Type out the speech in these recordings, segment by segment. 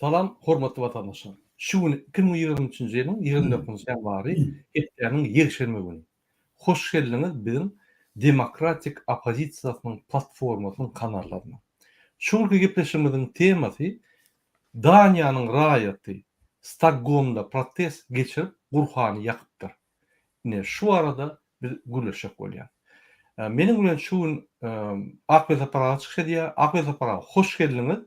Salam hormatly watandaşlar. Şu gün 2023-nji ýylyň 29 ýanwary hepdäniň ýekşenbe güni. Hoş geldiňiz biziň Demokratik oppozisiýasynyň platformasynyň kanallaryna. Şu günki gepleşigimiziň temasy Daniýanyň raýaty Stokgolmda protest geçirip Gurhany ýakypdyr. Ine şu barada biz gürleşjek bolýas. Meniň bilen şu gün Akbel Sapar aga çykyş edýär. Akbel Sapar aga hoş geldiňiz.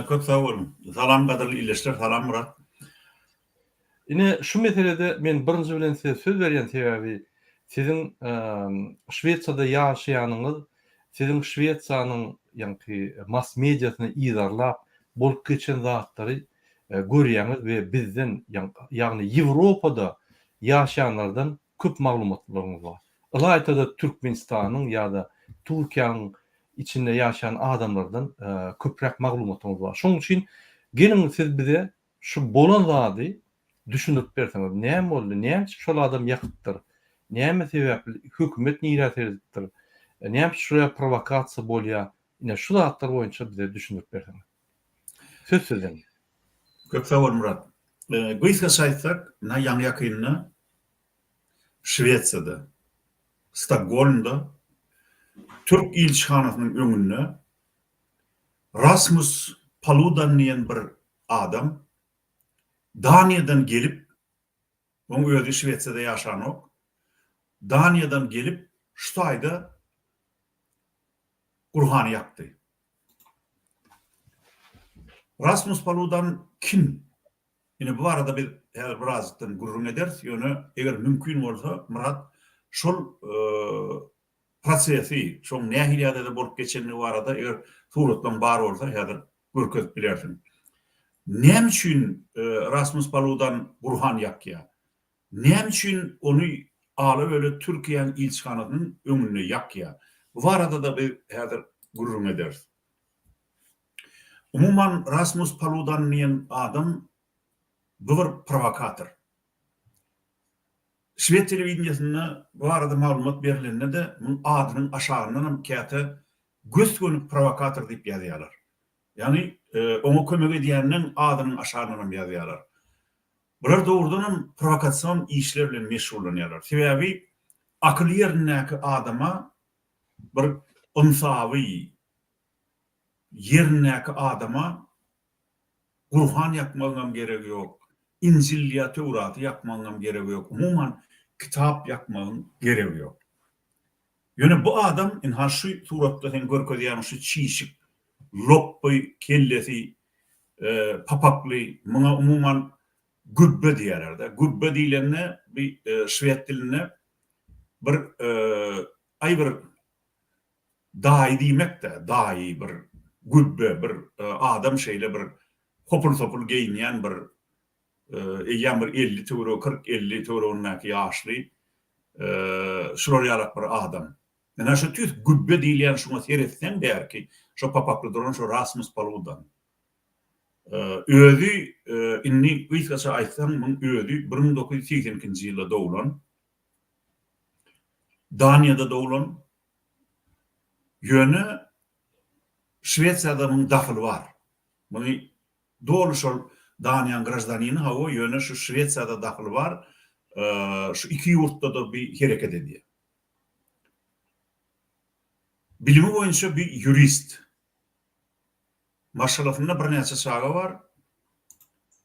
Köp sag boluň. Salam gadyrly ildeşler, salam Myrat. Ine şu meselede men birinji bilen size söz berýän sebäbi siziň Şwesiýada ýaşaýanyňyz siziň Şwesiýanyň ýaňky mass mediasyny yzarlap bolup geçen zatlary görýäňiz we bizden ýagny Ýewropada ýaşaýanlardan köp maglumatlaryňyz bar. Ylaýta-da Türkmenistanyň ýa-da Türkiýäniň içinde ýaşaýan adamlardan köpräk maglumatyňyz bar. Şonuň üçin geliň siz bize şu bolan zady düşündirip berseňiz. Näme boldy? Näme üçin şol adam ýakypdyr? Näme sebäpli? Hökümet nirä seredipdir? Näme üçin şular prowokasiýa bolýar? Ine şu zatlar boýunça bize düşündirip berseňiz. Söz sizden. Köp sag bol Myrat. Gysgaça aýtsak, ynha ýaňy-ýakynda Şwesiýada, Stokgolmda türk ilçihanasynyň öňünde Rasmus Paludan diýen bir adam Daniýadan gelip, oň özi Şwesiýada ýaşanok, Daniýadan gelip şu taýda Gurhany ýakdy. Rasmus Paludan kim? Ine bu barada biz häzir birazjykdan gürrüň ederis, ýöne eger mümkin bolsa Myrat şol prosesi, şoň nähili ýagdaýda bolup geçendigi barada eger suratlaň bar bolsa häzir görkezip bilersiň. Näme üçin Rasmus Paludan Gurhan ýakýar? Näme üçin ony ala-böle Türkiýäniň ilçihanasynyň öňünde ýakýar? Bu barada-da biz häzir gürrüň ederis. Umuman Rasmus Paludan diýen adam bu bir prowokator. Şwed telewideniýesinde bu barada maglumat berlende-de muň adynyň aşagyndanam käte gös-göni prowokator diýip ýazýarlar. Ýagny oňa kömek edýäniň adynyň aşagyndanam ýazýarlar. Bular dogrudanam prowokasion işler bilen meşgullanýarlar. Sebäbi akyly ýerindäki adama bir ynsaby ýerindäki adama Gurhan ýakmagyňam geregi ýok, Injil ýa Töwraty ýakmagyňam geregi ýok, umuman kitap ýakmagyň geregi ýok. Ýöne bu adam ynha şu suratda seň görkezýäniň şu çişik, lopby kellesi papakly, muňa umuman gübbe diýýärler-de. Gübbe diýlende bi şwed dilinde bir aý bir Daýy diýmek-dä, daýy bir gübbe, bir adam şeýle bir hopul-sopul geýinýän bir eýýäm bir 50 töweregi, 40-50 töweregindäki ýaşly şular ýalak bir adam. Ynha şu tüýs gübbe diýilýän şuňa seretseň bärki şo papakly duran şo Rasmus Paludan. Özi indi gysgaça aýtsaň muň özi 1982-nji ýylda doglan. Daniýada doglan. Ýöne Şwesiýada muň dahyly bar. Muny doly şol Daniýaň graždanini hawa, ýöne şu Şwesiýada dahyly bar. Şu iki ýurtda-da bi hereket edýär. Bilimi boýunça bi ýurist. Maşgalasynda birnäçe çaga bar.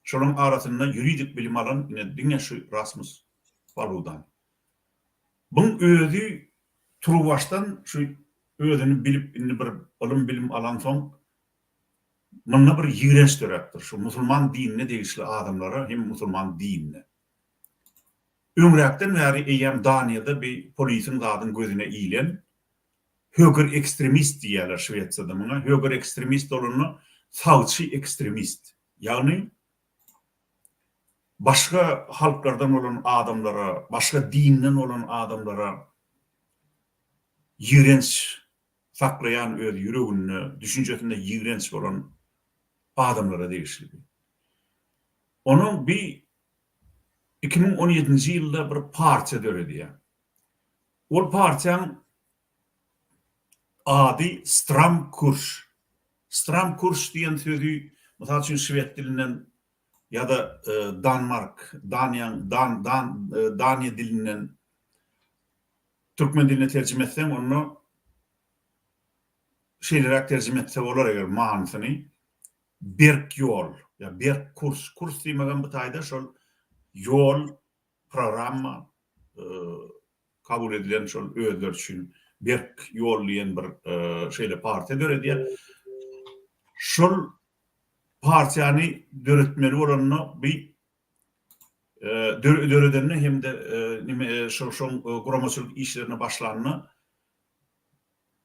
Şolaryň arasynda ýuridik bilim alan ine diňe şu Rasmus Paludan. Buň özi turuwbaşdan şu özüni bilip indi bir ylym-bilim alansoň munda bir ýigrenç döräpdir şu musulman dinine degişli adamlara hem musulman dinine. Öňräkden bäri eýýäm Daniýada bir polisiň zadyň gözüne ilen Höger ekstremist diýýärler Şwesiýada muňa. Höger ekstremist bolanda sagçy ekstremist. Ýagny başga halklardan bolan adamlara, başga dinden bolan adamlara ýigrenç saklaýan öz ýüreginde, düşünjesinde ýigrenç bolan adamlara degişli. Onuň bi 2017-nji ýylda bir partiýa döredýär. Ol partiýaň ady Stram Kurş. Stram Kurş diýen sözi, Mysal üçin şwed dilinden ýa-da Danmark, Daniýaň, Dan, Dan, Daniýa dilinden türkmen diline terjime etseň, onda şeýleräk terjime etse bolar eger manysyny, berk ýol ýa berk kurs, kurs diýmegem bu taýda şol ýol, programma, kabul edilen şol özleri üçin berk ýol diýen bir şeýle partiýa döredýär. Şol partiýany döretmeli bolanda bi döredende hem-de nime şo şoň guramaçylyk işlerine başlanda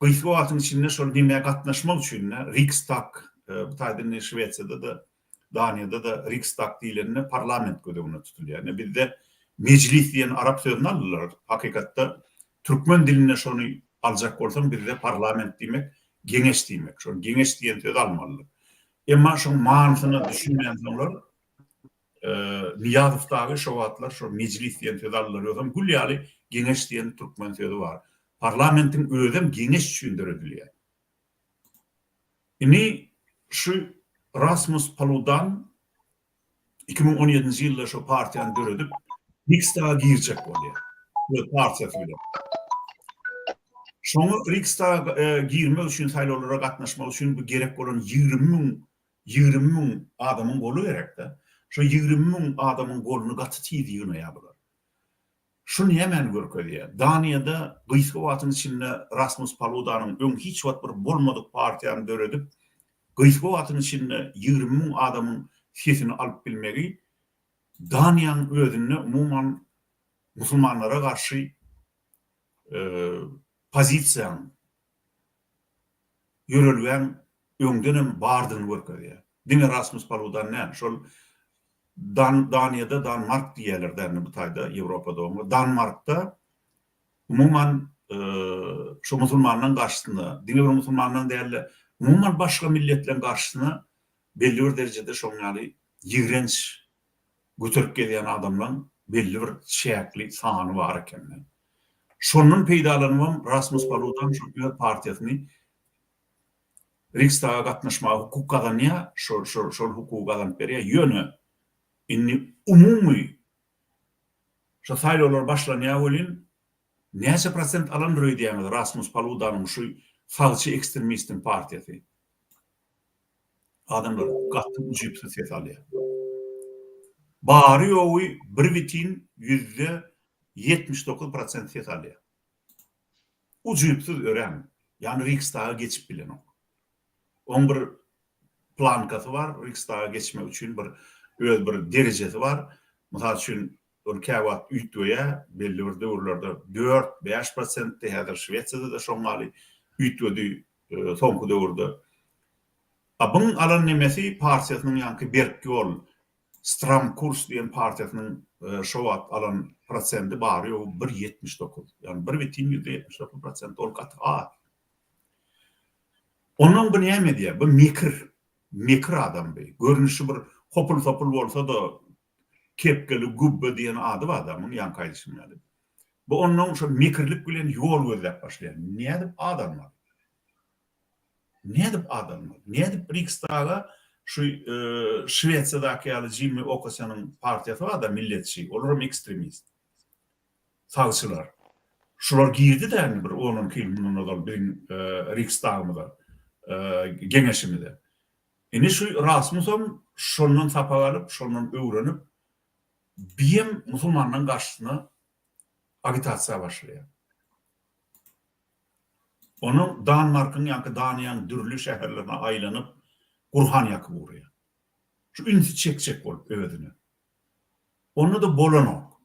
gysga wagtyň içinde şol nemä gatnaşmak üçin Riksdag bu taýda indi Şwesiýada-da Daniýada-da Riksdag diýlende parlament göz öňünde tutulýar. Ine bizde mejlis diýen arap sözüni aldylar. Hakykatda türkmen dilinde şony aljak bolsaň bizde parlament diýmek geňeş diýmek. Şol geňeş diýen sözi almalydyr. Emma şoň manysyna düşünmänsoňlar Nyýazow dagy şo wagtlar şo mejlis diýen sözi aldylar. Ýogsam gül ýaly geňeş diýen türkmen sözi bar. Parlamentiň özem geňeş üçin döredilýär. Indi şu Rasmus Paludan 2017-nji ýylda şo partiýany döredip, Riksdaga girjek bolýar. Öz partiýasy bilen. Şoňa Riksdaga girmek üçin, saýlawlara gatnaşmak üçin bu gerek bolan 20 müň, 20 müň adamyň goly gerek-de. Şo 20 müň adamyň goluny gaty tiz ýygnaýar bular. Şu nämäni görkezýär? Daniýada gysga wagtyň içinde Rasmus Paludanyň öň hiç wagt bir bolmadyk partiýany döredip, gysga wagtyň içinde 20 müň adamyň sesini alyp bilmegi Daniýanyň özünde umuman musulmanlara garşy pozisiýaň, ýörelgäň öňdenem bardygyny görkezýär. Diňe Rasmus Paludan däl, şol Dan Daniýada Danmark diýýärler dä indi bu taýda Ýewropada oňa. Danmarkda umuman şu musulmanlaryň garşysynda, diňe bir musulmanlaryň däl-de, umuman başga milletleriň garşysyna belli bir derejede şoň ýaly ýigrenç göterip gezýän adamlaryň belli bir çäkli sany bar ekeni. Şondan peýdalanybam Rasmus Paludan şol öz partiýasyny Riksdaga gatnaşmaga hukuk gazanýar, şol şol şol hukugy gazanyp berýär. Ýöne indi umumy şo saýlawlar başlanýar welin näçe prosent alandyr öýdýäňiz Rasmus Paludanyň şu sagçy ekstremistiň partiýasy? Adamlar gaty ujypsyz ses alýar. Bary-ýogy bir bitin 79% prosent ses alýar. Ujypsyz örän. Ýagny Riksdaga geçip bilenok. Oň bir plankasy bar, Riksdaga geçmek üçin bir öz bir derejesi bar. Mysal üçin, ol käwagt üýtgeýär, belli bir döwürlerde dört, bäş prosentdi, häzir Şwesiýada-da şoň ýaly üýtgedi soňky döwürde. A buň alan nemesi partiýasynyň ýaňky berk ýol, Stram kurs diýen partiýasynyň şo wagt alan prosendi bary-ýogy bir 79. Ýagny bir bitin 79% prosent ol gaty az. Onnoň bu näme edýär? Bu mekir. Mekir adam bu. Görnüşi bir hopul-sopul bolsa-da kepgeli gübbe diýen ady bar adamyň ýaňky aýdyşym ýaly. Bu onnoň şo mekirlik bilen ýol gözläp başlaýar. Nädip az almaly? Nädip adamlar? Nädip Riksdaga şu Şwesiýadaky ýaly Jimmi Okasonyň partiýasy bar-da milletçi, olaram ekstremist. Sagçylar. Şular girdi-dä indi bir on-onki ýyl mundan ozal biziň Riksdagymyza, geňeşimize. Indi şu Rasmusam şondan sapak alyp, şondan öwrenip, biem musulmanlaryň garşysyna agitasiýa başlaýar. Onuň Danmarkyň ýaňky Daniýaň dürli şäherlerine aýlanyp Gurhan ýakyp urýar. Şu ünsi çekjek bolup özüne. Onda-da bolanok.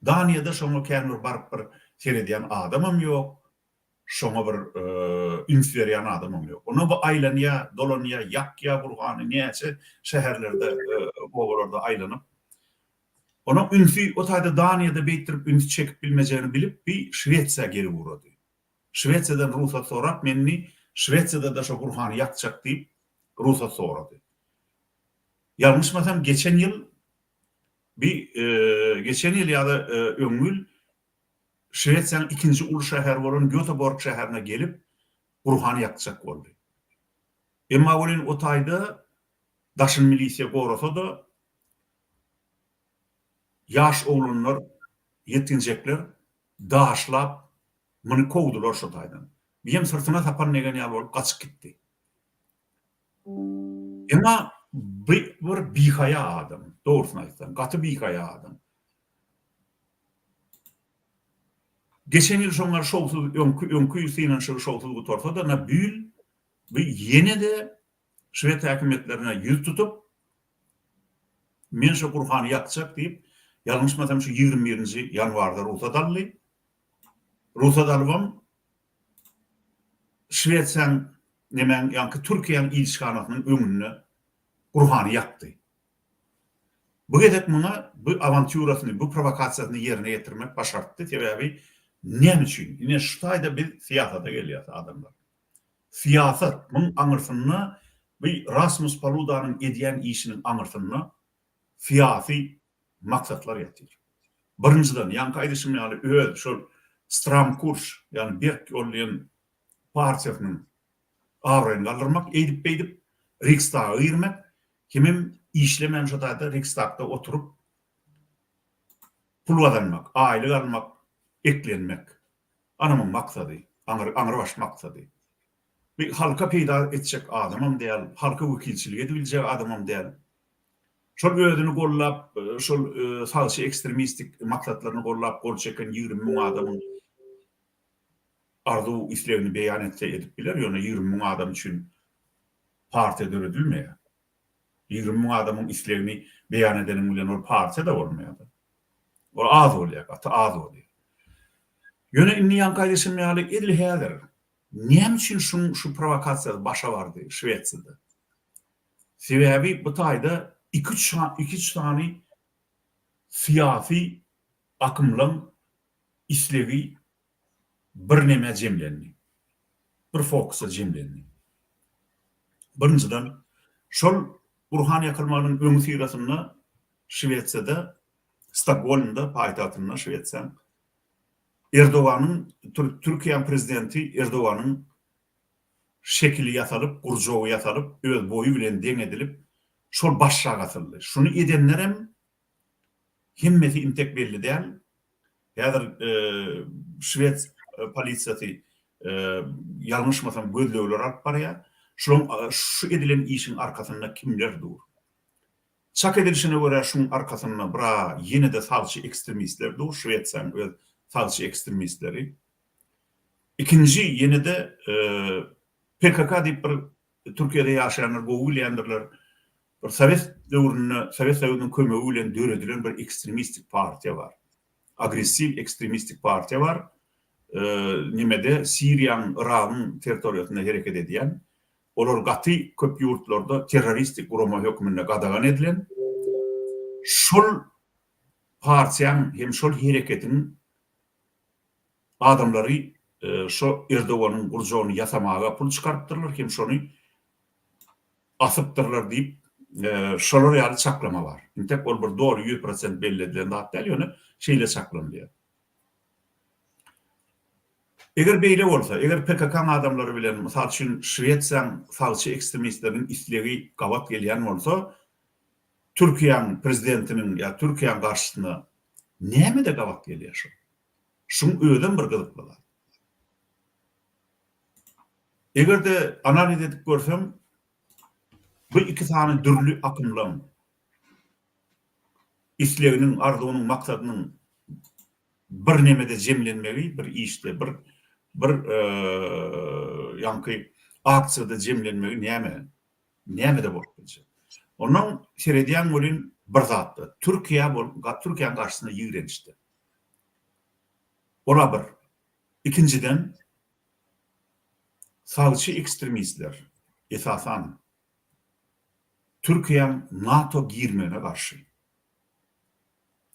Daniýada şoňa kän bir baryp bir seredýän adamam ýok. Şoňa bir üns berýän adamam ýok. Onda bu aýlanýar, dolanýar, ýakýar Gurhany näçe şäherlerde, obalarda aýlanyp. Onuň ünsi o taýda Daniýada beýtdirip ünsi çekip bilmejegini bilip bi Şwesiýa gelip ugrady. Şwesiýadan rugsat sorap men indi Şwesiýada-da şo Gurhany ýakjak diýip rugsat sorady. Ýalňyşmasam geçen ýyl bi geçen ýyl ýa-da öňňi ýyl Şwesiýanyň ikinji uly şäheri bolan Göteborg şäherine gelip Gurhany ýakjak boldy. Emma welin o taýda. Daşyny milisiýa gorasa-da, ýaş oglanlar, ýetginjekler daşlap, muny kowdular şo taýdan. Biýem syrtyna sapan degen ýaly bolup gaçyp gitdi. Emma bu bir bihaýa adam, dogrusyny aýtsaň, gaty bihaýa adam. Geçen ýyl şoňa şowsuz öňki öňki synanyşygy şowsuz gutarsa-da, na bu ýyl bu ýene-de şwed häkimiýetlerine ýüz tutup, men şu Gurhany ýakjak diýip, ýalňyşmasam şu 21-nji ýanwarda rugsat aldy. Rugsat alybam Şwesiýaň nemäň ýaňky Türkiýäň ilçihanasynyň öňünde Gurhany ýakdy. Bu gezek muňa bu awantýurasyny, bu prowokasiýasyny ýerine ýetirmek başartdy. Sebäbi näme üçin? Ine şu taýda biz syýasata gelýäs adamlar. Syýasat, muň aňyrsynda bu Rasmus Paludanyň edýän işiniň aňyrsynda syýasy maksatlar ýatyr. Birinjiden, ýaňky aýdyşym ýaly öz şol Stram kurs, ýagny berk ýol diýen partiýasynyň abraýyny galdyrmak, eýdip-beýdip Riksdaga girmek, hemem işlemän şo taýda Riksdagda oturyp pul gazanmak, aýlyk almak, eklenmek. Ana muň maksady, aňry aňrybaş maksady. Bir halka peýda etjek adamam däl, halka wekilçilik edibiljek adamam däl. Şol özüni gollap, şol sagçy ekstremistik maksatlaryny gollap gol çeken 20 müň adamyň arzuw islegini beýan etse edip biler, ýöne 20 müň adam üçin partiýa döredilmeýär. 20 müň adamyň islegini beýan edeniň bilen ol partiýa-da bolmaýar-da. Ol az bolýar, gaty az bolýar. Ýöne indi ýaňky aýdyşym ýaly edil häzir näme üçin şuň şu prowokasiýasy başa bardy Şwesiýada? Sebäbi bu taýda iki-üç iki-üç sany syýasy akymlaň islegi birneme jemlendi. Bir fokusa jemlendi. Birinjiden, şol Gurhan ýakylmagynyň öňüsyrasynda Şwesiýada, Stokgolmda, paýtagtynda Şwesiýaň Erdoganyň, Türkiýäň prezidenti Erdoganyň şekili ýasalyp, gurjagy ýasalyp, öz boýy bilen deň edilip, şol başrak asyldy. Şuny edenlerem hemmesi intek belli däl. Häzir şwed polisiýasy ýalňyşmasam gözlegler alyp barýar. Şulaň şu edilen işiň arkasynda kimler dur? Çak edilişine görä şuň arkasynda bira ýene-de sagçy ekstremistler dur, Şwesiýanyň öz sagçy ekstremistleri. Ikinji ýene-de PKK diýip bir Türkiýede ýaşaýanlar gowy bilýändirler. Bir sowet döwründe Sowet Soýuzynyň kömegi bilen döredilen bir ekstremistik partiýa bar. Agressiw ekstremistik partiýa bar. Nemede Siriýanyň, Yragyň territoriýasynda hereket edýän. Olar gaty köp ýurtlarda terroristik gurama hökmünde gadagan edilen. Şol partiýaň hem şol hereketiň Adamlary şo Erdoganyň gurjagyny ýasamaga pul çykarypdyrlar hem şony asypdyrlar diýip şolar ýaly çaklama bar. Intek ol bir doly 100% belli edilen zat däl ýöne şeýle çaklanylýar. Eger beýle bolsa, eger PKK-nyň adamlary bilen mysal üçin Şwesiýaň sagçy ekstremistleriniň islegi gabat gelýän bolsa, Türkiýäň prezidentiniň ýa Türkiýäň garşysyna nämede gabat gelýär şol? Şuň özem bir gyzykly zat. Eger-de analiz edip görseň, bu iki sany dürli akymlaň isleginiň, arzuwynyň, maksadynyň bir nemede jemlenmegi, bir işde, bir bir ýaňky aksiýada jemlenmegi näme? Nämede bolup biljek? Ondan seredýäň welin bir zatda, Türkiýä Türkiýäň garşysyna ýigrençde. Ol-a bir. Ikinjiden, sagçy ekstremistler, esasan, Türkiýäň NATO girmegine garşy.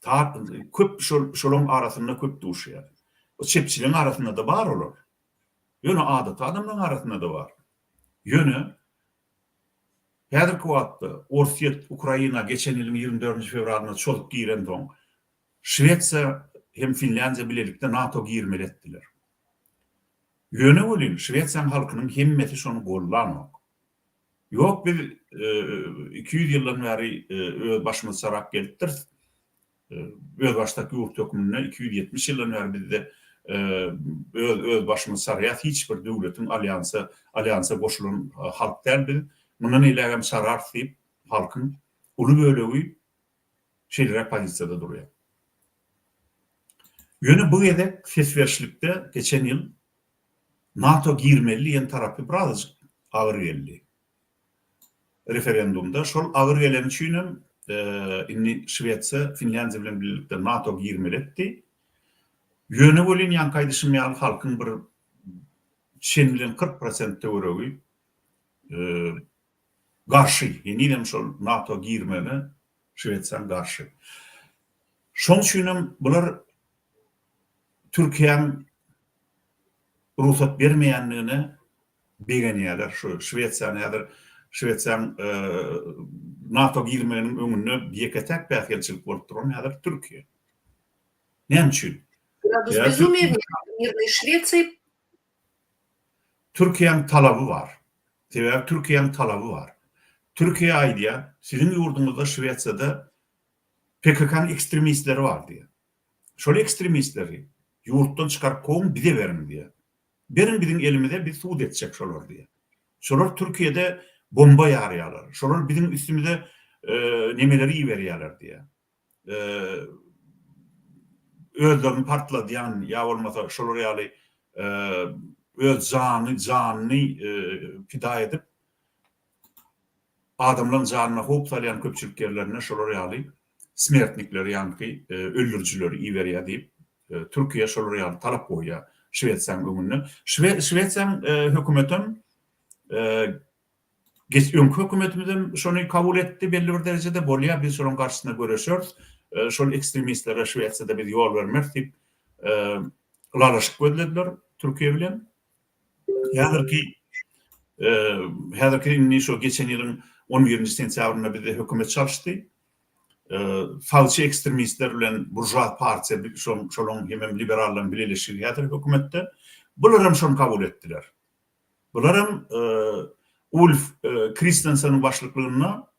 Ta köp şol şolaň arasynda köp duşýar. O çepçileriň arasynda-da bar olar. Ýöne adaty adamlaryň arasynda-da bar. Ýöne häzirki wagtda Orsýet Ukraina geçen ýylyň 24-nji fewralynda çozup girensoň, Şwesiýa hem Finlýandiýa bilelikde NATO girmeli etdiler. Ýöne welin Şwesiýanyň halkynyň hemmesi şony gollanok. Ýok biz 200 ýyldan bäri öz başymyzy çarap gelipdiris. Özbaşdak ýurt hökmünde 270 ýyldan bäri bizde öz öz başymyzy çarýas, hiç bir döwletiň alýansa alýansa goşulan halk däl biz. Mundan eýlägem çararys diýip halkyň uly bölegi şeýleräk pozisiýada durýar. Ýöne bu gezek ses berişlikde geçen ýyl NATO girmeli diýen tarapy birazajyk agyr geldi. Referendumda şol agyr geleni üçinem indi Şwesiýa Finlýandiýa bilen birlikde NATO girmeli etdi. Ýöne welin ýaňky aýdyşym ýaly halkyň bir çen bilen 40 prosent töweregi garşy, henizem şol NATO girmegine Şwesiýanyň garşy. Şoň üçinem bular Türkiýäň rugsat bermeýändigine begenýärler. Şu Şwesiýany häzir Şwesiýanyň NATO girmeginiň öňünde ýeke-täk päsgelçilik bolup duran häzir Türkiýe. Näme üçin? Gradus bezumýa w mirnoý Şwesiýi. Türkiýäň talaby bar. Sebäbi Türkiýäň talaby bar. Türkiýe aýdýar, siziň ýurduňyzda Şwesiýada PKK-nyň ekstremistleri bar diýýär. Şol ekstremistleri ýurtdan çykaryp kowuň bize beriň diýýär. Beriň biziň elimize biz sud etjek şolary diýýär. Şolar Türkiýede bomba ýarýarlar. Şolar biziň üstümize nemeleri iberýärler diýýär. Özlerini partladýan ýa bolmasa şolar ýaly öz jany janyny pida edip Adamlaryň janyna howp salýan köpçülik ýerlerine şolar ýaly smertnikleri ýaňky öldürijileri iberýär diýip, Türkiýe şolar ýaly talap goýýar Şwesiýanyň öňünde. Şwesiýanyň hökümetem öňki hökümetimizem şony kabul etdi belli bir derejede, bolýar biz şolaryň garşysyna göreşeris, şol ekstremistlere Şwesiýada biz ýol bermeris diýip ylalaşyk gözlediler Türkiýe bilen. Häzirki häzirki indi şu geçen ýylyň 11-nji sentýabrynda bizde hökümet çalyşdy. Sagçy ekstremistler bilen buržuaz partiýa şolaryň hemem liberallaryň bileleşigi häzir hökümetde. Bular hem şony kabul etdiler. Bular hem Ulf Kristenseniň başlyklygynda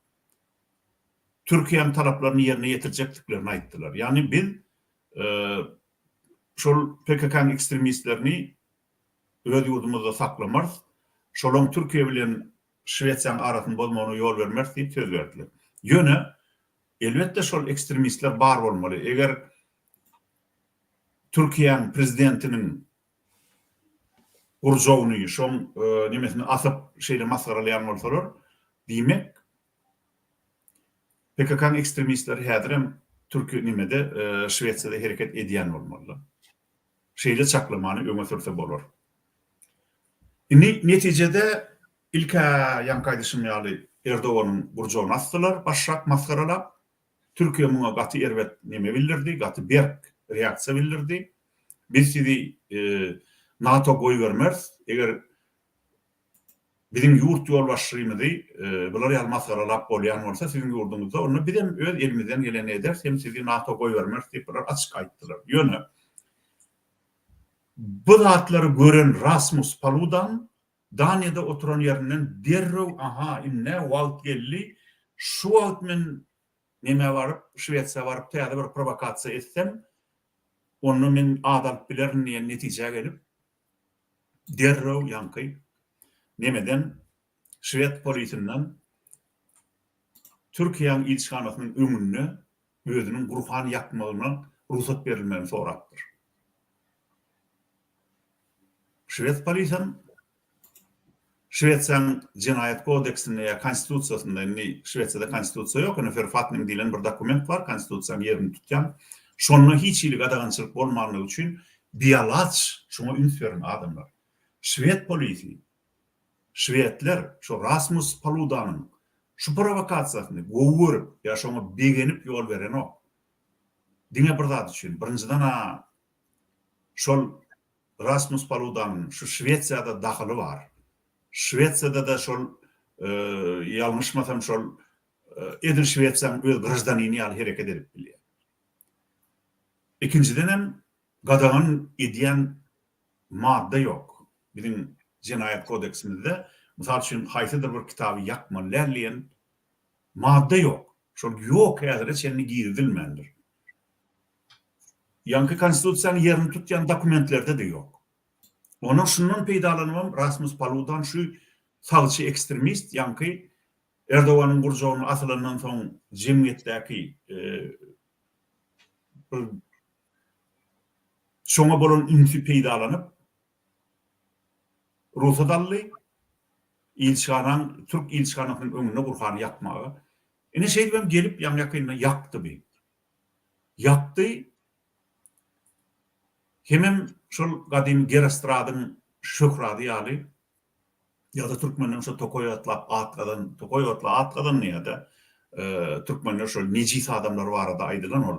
Türkiýäniň talaplaryny ýerine ýetirjekdiklerini aýtdylar. Ýagny biz şol PKK-nyň ekstremistlerini öz ýurdumyzda saklamarys, şolaň Türkiýe bilen Şwesiýanyň arasyny bozmagyna ýol bermeris diýip söz berdiler. Ýöne, elbetde şol ekstremistler bar bolmaly. Eger Türkiýäň prezidentiniň gurjagyny, şoň nemesini asyp şeýle masgaralaýan bolsalar, diýmek, PKK-nyň ekstremistleri häzirem Türkiýe nemede Şwesiýada hereket edýän bolmalylar. Şeýle çaklamany öňe sürse bolar. Indi netijede ilk-ä ýaňky aýdyşym ýaly Erdoganyň gurjagyny asdylar başrak masgaralap. Türkiýe muňa gaty erbet neme bildirdi, gaty berk reaksiýa bildirdi. Biz sizi NATO goýbermeris, eger Biziň ýurt ýolbaşçymyzy bular ýaly masgaralap bolýan bolsa siziň ýurduňyzda, onda bizem öz elimizden geleni ederis hem sizi NATO goýbermeris diýip bular açyk aýtdylar. Ýöne bu zatlary gören Rasmus Paludan Daniýada oturan ýerinden derrew aha indi wagt geldi, şu wagt men nemä baryp Şwesiýa baryp täze bir prowokasiýa etsem onda men ad alyp bilerin diýen netijä gelip derrew ýaňky nemeden, şwed polisinden Türkiýäniň ilçihanasynyň öňünde özüniň Gurhan ýakmagyna rugsat berilmegini sorapdyr. Şwed polisem Şwesiýanyň jenaýat kodeksinde ýa konstitusiýasynda, indi Şwesiýada konstitusiýa ýok, ýöne förfatning diýlen bir dokument bar, konstitusiýanyň ýerini tutýan. Şonda hiç hili gadagançylyk bolmanlygy üçin bialaç, şuňa üns beriň adamlar. Şwed polisi, şwedler şu Rasmus Paludanyň şu prowokasiýasyny gowy görüp ýa şoňa begenip ýol berenok. Diňe bir zat üçin, birinjiden-ä şol Rasmus Paludanyň şu Şwesiýada dahyly bar. Şwesiýada-da şol ýalňyşmasam şol edil Şwesiýanyň öz graždanini ýaly hereket edip bilýär. Ikinjidenem gadagan edýän madda ýok. Biziň jenaýat kodeksimizde. Mysal üçin, haýsydyr bir kitaby ýakmaly däl diýen madda ýok. Şol ýok häzire çenli girizilmändir. Ýaňky konstitusiýanyň ýerini tutýan dokumentlerde-de ýok. Ondan şundan peýdalanybam Rasmus Paludan şu sagçy ekstremist ýaňky Erdoganyň gurjagyna asylandan soň jemgyýetdäki bir şoňa bolan ünsi peýdalanyp rugsat aldy ilçihanaň türk ilçihanasynyň öňünde Gurhany ýakmaga. Ine şeýdibem gelip ýaňy-ýakynda ýakdy bi. Ýakdy hemem şol gadymy Gerostradyň şöhrady ýaly ýa-da türkmenleň şo tokaý otlap at gazan, tokaý otla at gazan diýýär-de, türkmenler şol nejis adamlar barada aýdylan ol.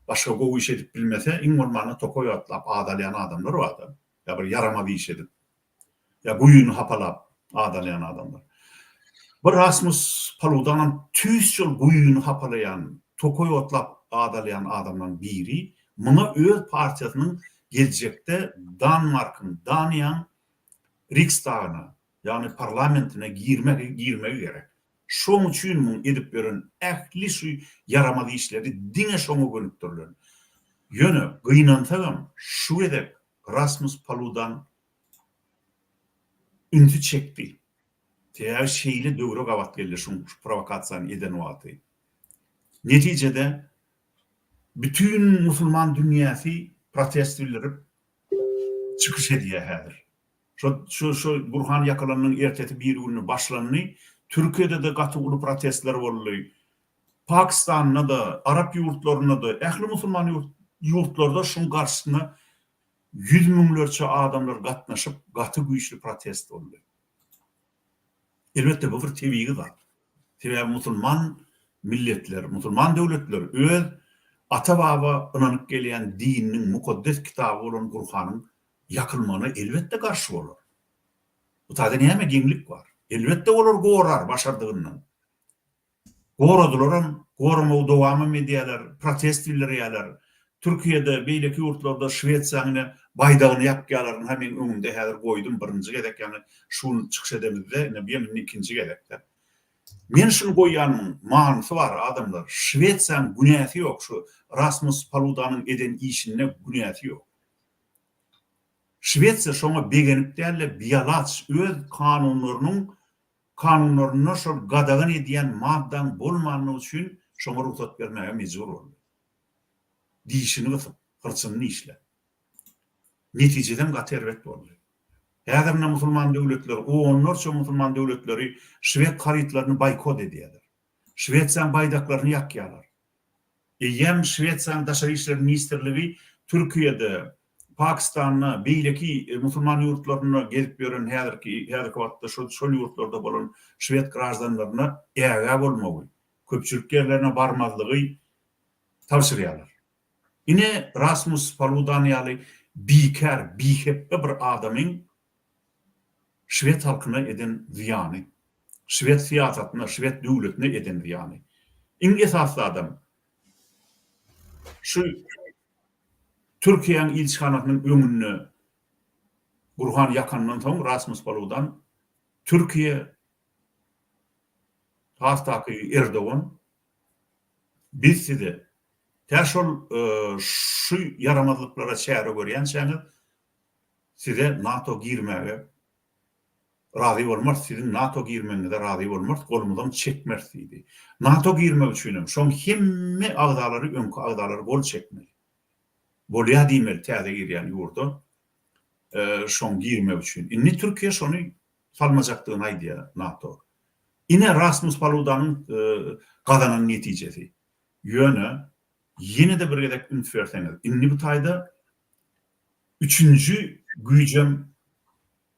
Başga gowy iş edip bilmese, iň bolmanda tokaý otlap at alýan adamlar bar-da. Ýa bir ýaramaz iş edip, ýa guýyny hapalap at alýan adamlar. Bu Rasmus Paludanam tüýs şol guýyny hapalaýan, tokaý otlap at alýan adamlaryň biri. Muňa öz partiýasynyň geljekde Danmarkyň, Daniýaň Riksdagyna, ýagny parlamentine girmegi girmegi gerek. Şoň üçin muň edip ýören ähli şu ýaramaz işleri diňe şoňa gönükdirilen. Ýöne gynansagam şu gezek Rasmus Paludan ünsi çekdi. Sebäbi şeýle döwre gabat geldi şuň şu prowokasiýany eden wagty. Netijede bütin musulman dünýäsi protest bildirip çykyş edýär häzir. Şo şo şo Gurhan ýakylanynyň ertesi birigünü başlandy. Türkiýede-de gaty uly protestler boldy. Pakistanda-da, arap ýurtlarynda-da, ähli musulman ýurt ýurtlarda şuň garşysyna ýüz müňlerçe adamlar gatnaşyp, gaty güýçli protest boldy. Elbetde, bu bir tebigy zat. Sebäbi musulman milletler, musulman döwletler öz ata-baba ynanyp gelýän dininiň mukaddes kitaby bolan Gurhanyň ýakylmagyna elbetde garşy bolar. Bu taýda näme geňlik bar? Elbetde olar gorar başardygyndan. Goradylaram, goramagy dowamam edýärler, protest bildirýärler. Türkiýede, beýleki ýurtlarda Şwesiýanyň ine baýdagyny ýakýarlar. Ynha meň öňümde häzir goýdum birinji gezek ýaňy şu gün çykyş edemizde, ine bu hem indi ikinji gezekde. Men şuny goýýanymyň manysy bar adamlar. Şwesiýanyň günäsi ýok şu Rasmus Paludanyň eden işinde günäsi ýok. Şwesiýa şoňa begenip däl-de bialaç öz kanunlarynyň kanunlarynda şol gadagan edýän maddaň bolmanlygy üçin şoňa rugsat bermäge mejbur boldy. Dişini gysyp, hyrçyny dişläp. Netijesem gaty erbet boldy. Häzir ine musulman döwletleri, onlarça musulman döwletleri şwed harytlaryny boýkot edýärler. Şwesiýanyň baýdaklaryny ýakýarlar. Eýýäm Şwesiýanyň Daşary işler ministrligi Türkiýede, Pakistanda, beýleki musulman ýurtlarynda gezip ýören häzirki häzirki wagtda şol şol ýurtlarda bolan şwed graždanlaryna ägä bolmagy, köpçülik ýerlerine barmazlygy tabşyrýarlar. Ine Rasmus Paludan ýaly bikär, bihepbe bir adamyň şwed halkyna eden zyýany, şwed syýasatyna, şwed döwletine eden zyýany. Iň esasy zadam şu Türkiýäň ilçihanasynyň öňünde Gurhan ýakandan soň Rasmus Paludan Türkiýe has takygy Erdogan biz size tä şol şu ýaramazlyklara çäre görýänçäňiz size NATO girmäge razy bolmarys, siziň NATO girmegiňize razy bolmarys, golumyzam çekmeris diýdi. NATO girmek üçinem şoň hemme agzalary öňki agzalary gol çekmeli. Bolýa diýmeli täze girýän ýurda şoň girmek üçin. Indi Türkiýe şony salmajakdygyny aýdýar NATO. Ine Rasmus Paludanyň gazanan netijesi. Ýöne ýene-de bir gezek üns berseňiz, indi bu taýda üçünji güýjem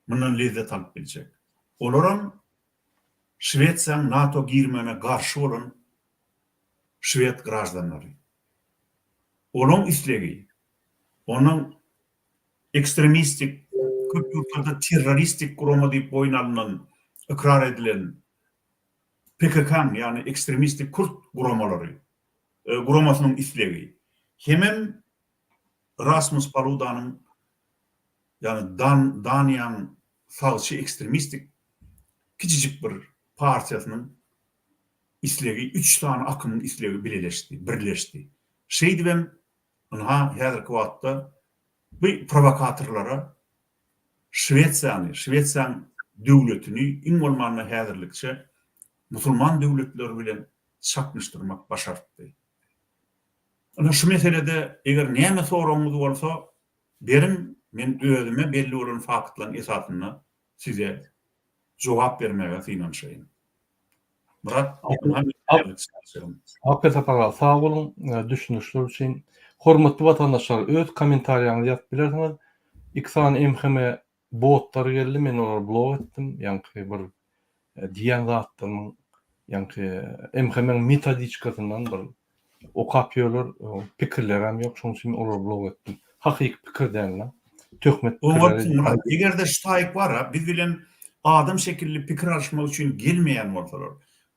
mundan lezzet alyp biljek. Olaram Şwesiýanyň NATO girmegine garşy bolan şwed graždanlary. Olaň islegi, onuň ekstremistik, köp ýurtlarda terroristik gurama diýip boýun alnan, ykrar edilen PKK-nyň, ýagny ekstremistik kürt guramalary, guramasynyň islegi hemem Rasmus Paludanyň, ýagny Dan, Daniýanyň sagçy ekstremistik. kiçijik bir partiýasynyň islegi, üç sany akymyň islegi bileleşdi, birleşdi. Şeýdibem, ynha, häzirki wagtda bu prowokatorlara Şwesiýany, Şwesiýanyň döwletini iň bolmanda häzirlikçe musulman döwletleri bilen çaknyşdyrmak başartdy. Ynha, şu meselede eger näme soragyňyz bolsa, beriň, men özüme belli bolan faktlaryň esasynda size jogap bermäge synanyşaýyn. Myrat, ynha meniň häzirlikçe aýtjagym. Haky Sapar aga, sag boluň düşündirişler üçin. Hormatly watandaşlar, öz kommentariýaňyzy ýazyp bilersiňiz. Iki sany MHM botlary geldi, men olary blok etdim. Ýaňky bir diýen zatlarynyň ýaňky MHM-iň metodiçkasyndan bir okap ýörler, pikirlerem ýok, şonuň üçin olary blok etdim. Hakyky pikir däl-de, töhmet pikirleri. Oňarsyň Myrat, eger-de şu taýyk bar-a, biz bilen adam şekilli pikir alyşmak üçin gelmeýän bolsalar,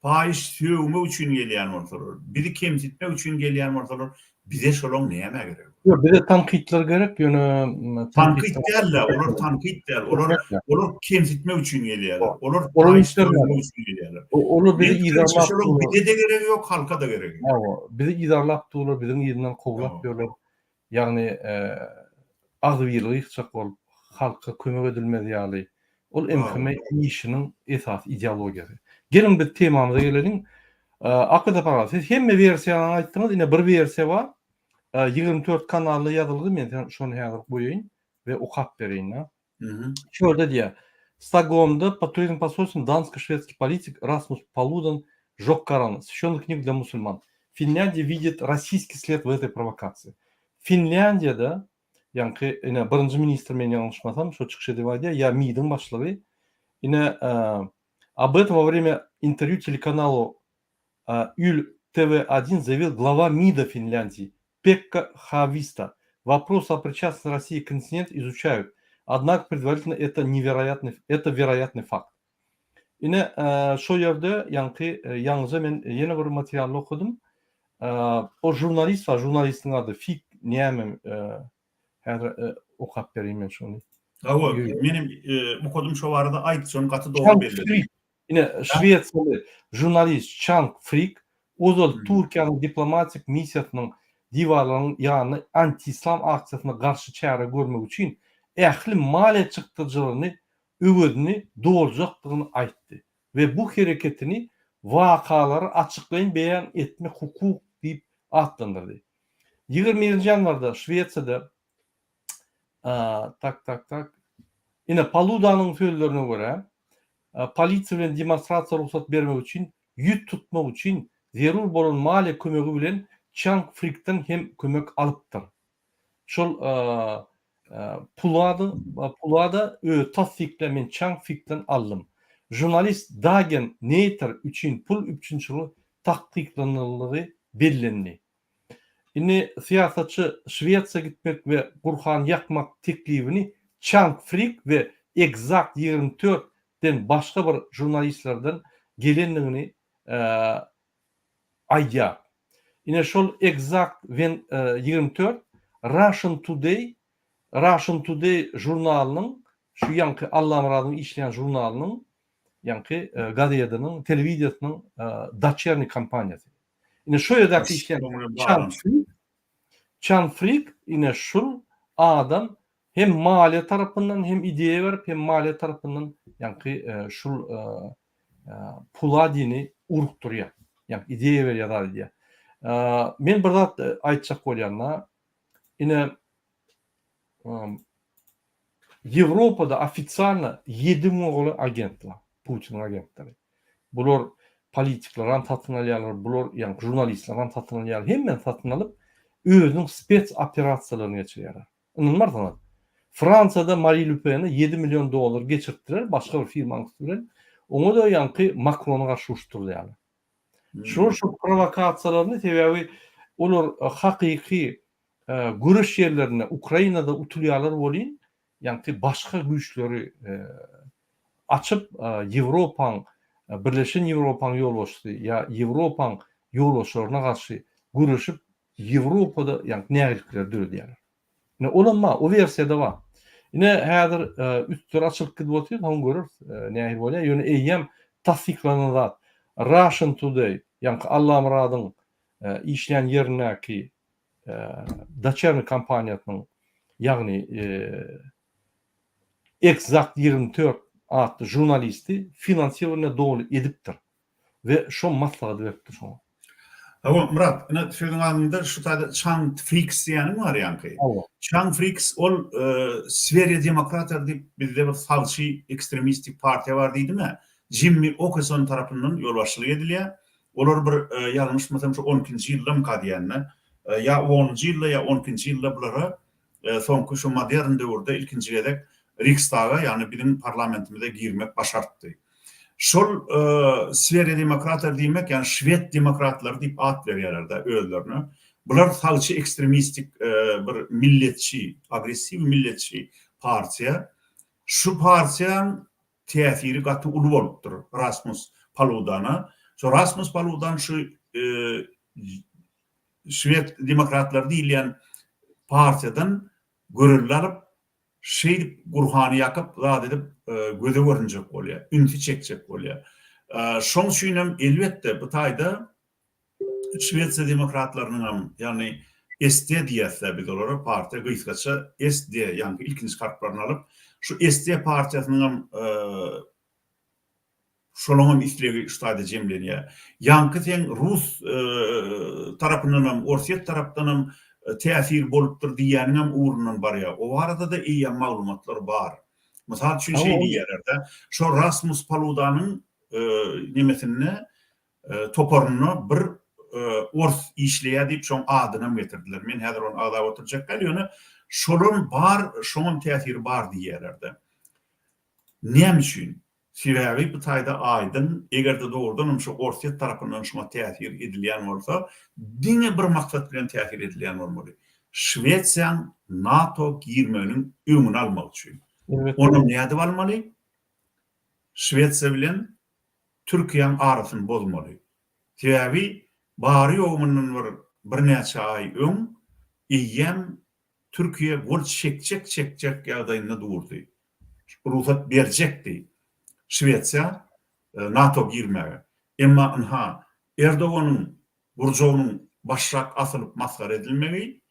paýyş sögmek üçin gelýän bolsalar, bizi kemsitmek üçin gelýän bolsalar, bize şolaň nämä geregi bar? Ýok, bize tankytlar gerek, ýöne Tankyt däl-de, olar tankyt däl, olar olar kemsitmek üçin gelýärler, olar paýyş sögmek üçin gelýärler. Olar bizi yzarlap durlar. Bize-de geregi ýok, halka-da geregi ýok. Hawa, bizi yzarlap durlar, biziň yzyndan kowlap ýörler. Ýagny agzybirligi ýykjak bolup, halka kömek edilmez ýaly, ol MHM işiniň esasy ideologiýasy. Geliň biz temamyza geleliň. Aky Sapar aga, siz hemme wersiýany aýtdyňyz, ine bir wersiýa bar. 24 kanalda ýazylgy, men şony häzir goýaýyn we okap bereýin. Şu ýerde diýýär, Stokgolmda pod turizm posolstwom dansko-şwedskiý politik Rasmus Paludan žog Koran, священную книгу для musulman. Finlýandiýa widit rossiýskiý sled w etoý prowokasiýa. Finlýandiýada, ýaňky ine birinji ministr men ýalňyşmasam şo çykyş edip aýdýar, ýa MID-iň başlygy, ine Об этом во время interwýu telekanalu Yle TV один заявил глава МИДа Финляндии Пекка Хаависто. Вопрос о причастности России к инциденту изучают, однако предварительно это невероятный, это вероятный факт. Ine, şo ýerde ýaňky ýaňyja men ýene bir materialny okadym. O žurnalist bar, žurnalistiň ady Fik näme, häzir okap bereýin men şony. Hawa, menem okadym şo barada aýt, şony gaty dogry bellediň. Ine, şwesiýaly žurnalist Çank Frik ozal Türkiýäniň diplomatik missiýasynyň diwarlarynyň ýanynda anti-yslam aksiýasyna garşy çäre görmek üçin ähli maliýe çykdajylaryny öwezini doljakdygyny aýtdy we bu hereketini wakalary açyklaýyn beýan etmek hukuk diýip atlandyrdy. 21-nji ýanwarda Şwesiýada tak tak tak ine Paludanyň sözlerine görä polisiýa bilen demonstrasiýa rugsat bermek üçin ýüz tutmak üçin zerur bolan maliýe kömegi bilen Çank Frikden hem kömek alypdyr. Şol Pulada Pulada özi tassyklaýar men Çank Frikden aldym. Žurnalist Dagen Neýter üçin pul üpjünçiligi tassyklanyldygy bellendi. Indi syýasatçy Şwesiýa gitmek we Gurhany ýakmak teklibini Çank Frik we Exact 24 den başga bir žurnalistlerden gelendigini aýdýar. Ine şol Exact 24 Russian Today Russian Today žurnalynyň şu ýaňky Allamyradyň işleýän žurnalynyň ýaňky gazetiniň telewideniýesiniň doçerniý kompaniýasy. Ine şu ýerdäki işleýän Çan Frik, Çan Frik ine şul adam hem maliýe tarapyndan hem ideýa berip hem maliýe tarapyndan ýaňky şul Puladini urukdyrýar. Ýaňky ideýa berýär zat edýär. Men bir zat aýtjak bolýan-da, ine Ýewropada ofitsialno ýedi müňe golaý agent bar, Putiniň agentleri. Bular politiklaram satyn alýarlar, bular ýagny žurnalistleram satyn alýarlar, hemmeni satyn alyp, özüniň spes operasiýalaryny geçirýärler. Ynanmarsyňyz. Fransiýada Mari Le Pene ýedi million dollar geçirtdiler başga bir firmanyň üsti bilen. Oňa-da ýaňky Makrona garşy uruşdyrylýarlar. Şular şol prowokasiýalaryny sebäbi olar hakyky göreş ýerlerinde Ukrainada utulýarlar welin, ýaňky başga güýçleri açyp Ýewropaň Birleşen Ýewropaň ýolbaşçysy ýa Ýewropaň ýolbaşçylaryna garşy göreşip Ýewropada ýaňky nägilikleri döredýärler. Ine olam bar, o wersiýada bar. Ine häzir üstleri açylyp gidip otyr, soň göreris nähili bolýar. Ýöne eýýäm tassyklanan zat Russian Today, ýaňky Allamyradyň işleýän ýerindäki daçerny kompaniýasynyň, ýagny Exact 24 atly žurnalisti finansirowaniýa doly edipdir we şo maslahaty beripdir şoňa. Hawa, Myrat, ine sözüň alnynda şu taýda Çang Friks diýýäniň bar ýaňky. Hawa. Çang Friks ol Sferiýa demokrater diýip bizde bir sagçy ekstremistik partiýa bar diýdim-ä. Jimmi Okeson tarapyndan ýolbaşçylyk edilýär. Olar bir ýalňyşmasam şu on ikinji ýyldamyka diýýän-de. Ýa onunjy ýylda ýa on ikinji ýylda bulara soňky şu modern döwürde ilkinji gezek Riksdaga, ýagny biziň parlamentimize girmek başartdy. Şol Sverige demokrater diýmek, ýagny şwed demokratlary diýip at berýärler-de özlerine. Bular sagçy ekstremistik bir milletçi, agressiw milletçi partiýa. Şu partiýaň täsiri gaty uly bolupdyr Rasmus Paludana. Şo Rasmus Paludan şu şwed demokratlary diýilýän partiýadan görelde alyp, şeýdip Gurhany ýakyp, zat edip göze görünjek bolýar, ünsi çekjek bolýar. Şoň üçinem elbetde bu taýda Şwesiýa demokratlarynyňam, ýagny SD diýýäs-dä biz olara, partiýa gysgaça SD, ýagny ilkinji harplaryny alyp, şu SD partiýasynyňam şolaňam islegi şu taýda jemlenýär. Ýaňky seň rus tarapyndanam, orsýet tarapdanam täsir bolupdyr diýýäniňem ugrundan barýar. O barada-da eýýäm maglumatlar bar. Mysal üçin şeý diýýärler-de, şo Rasmus Paludanyň nemesinde toparynda bir ors işleýär diýip şoň adynam getirdiler. Men häzir ony agzap oturjak däl, ýöne şolam bar, şoňam täsiri bar diýýärler-de. Näme üçin? Sebäbi bu taýda aýdyň, eger-de dogrudanam şu Orsýet tarapyndan şuňa täsir edilýän bolsa, diňe bir maksat bilen täsir edilýän bolmaly, Şwesiýaň NATO girmeginiň öňüni almak üçin. Onam nädip almaly? Şwesiýa bilen Türkiýäň arasyny bozmaly. Sebäbi bary-ýogy mundan bir birnäçe aý öň eýýäm Türkiýe gol çekjek-çekjek ýagdaýynda durdy. Rugsat berjekdi Şwesiýa NATO girmäge. Emma ynha, Erdoganyň gurjagynyň başrak asylyp masgara edilmegi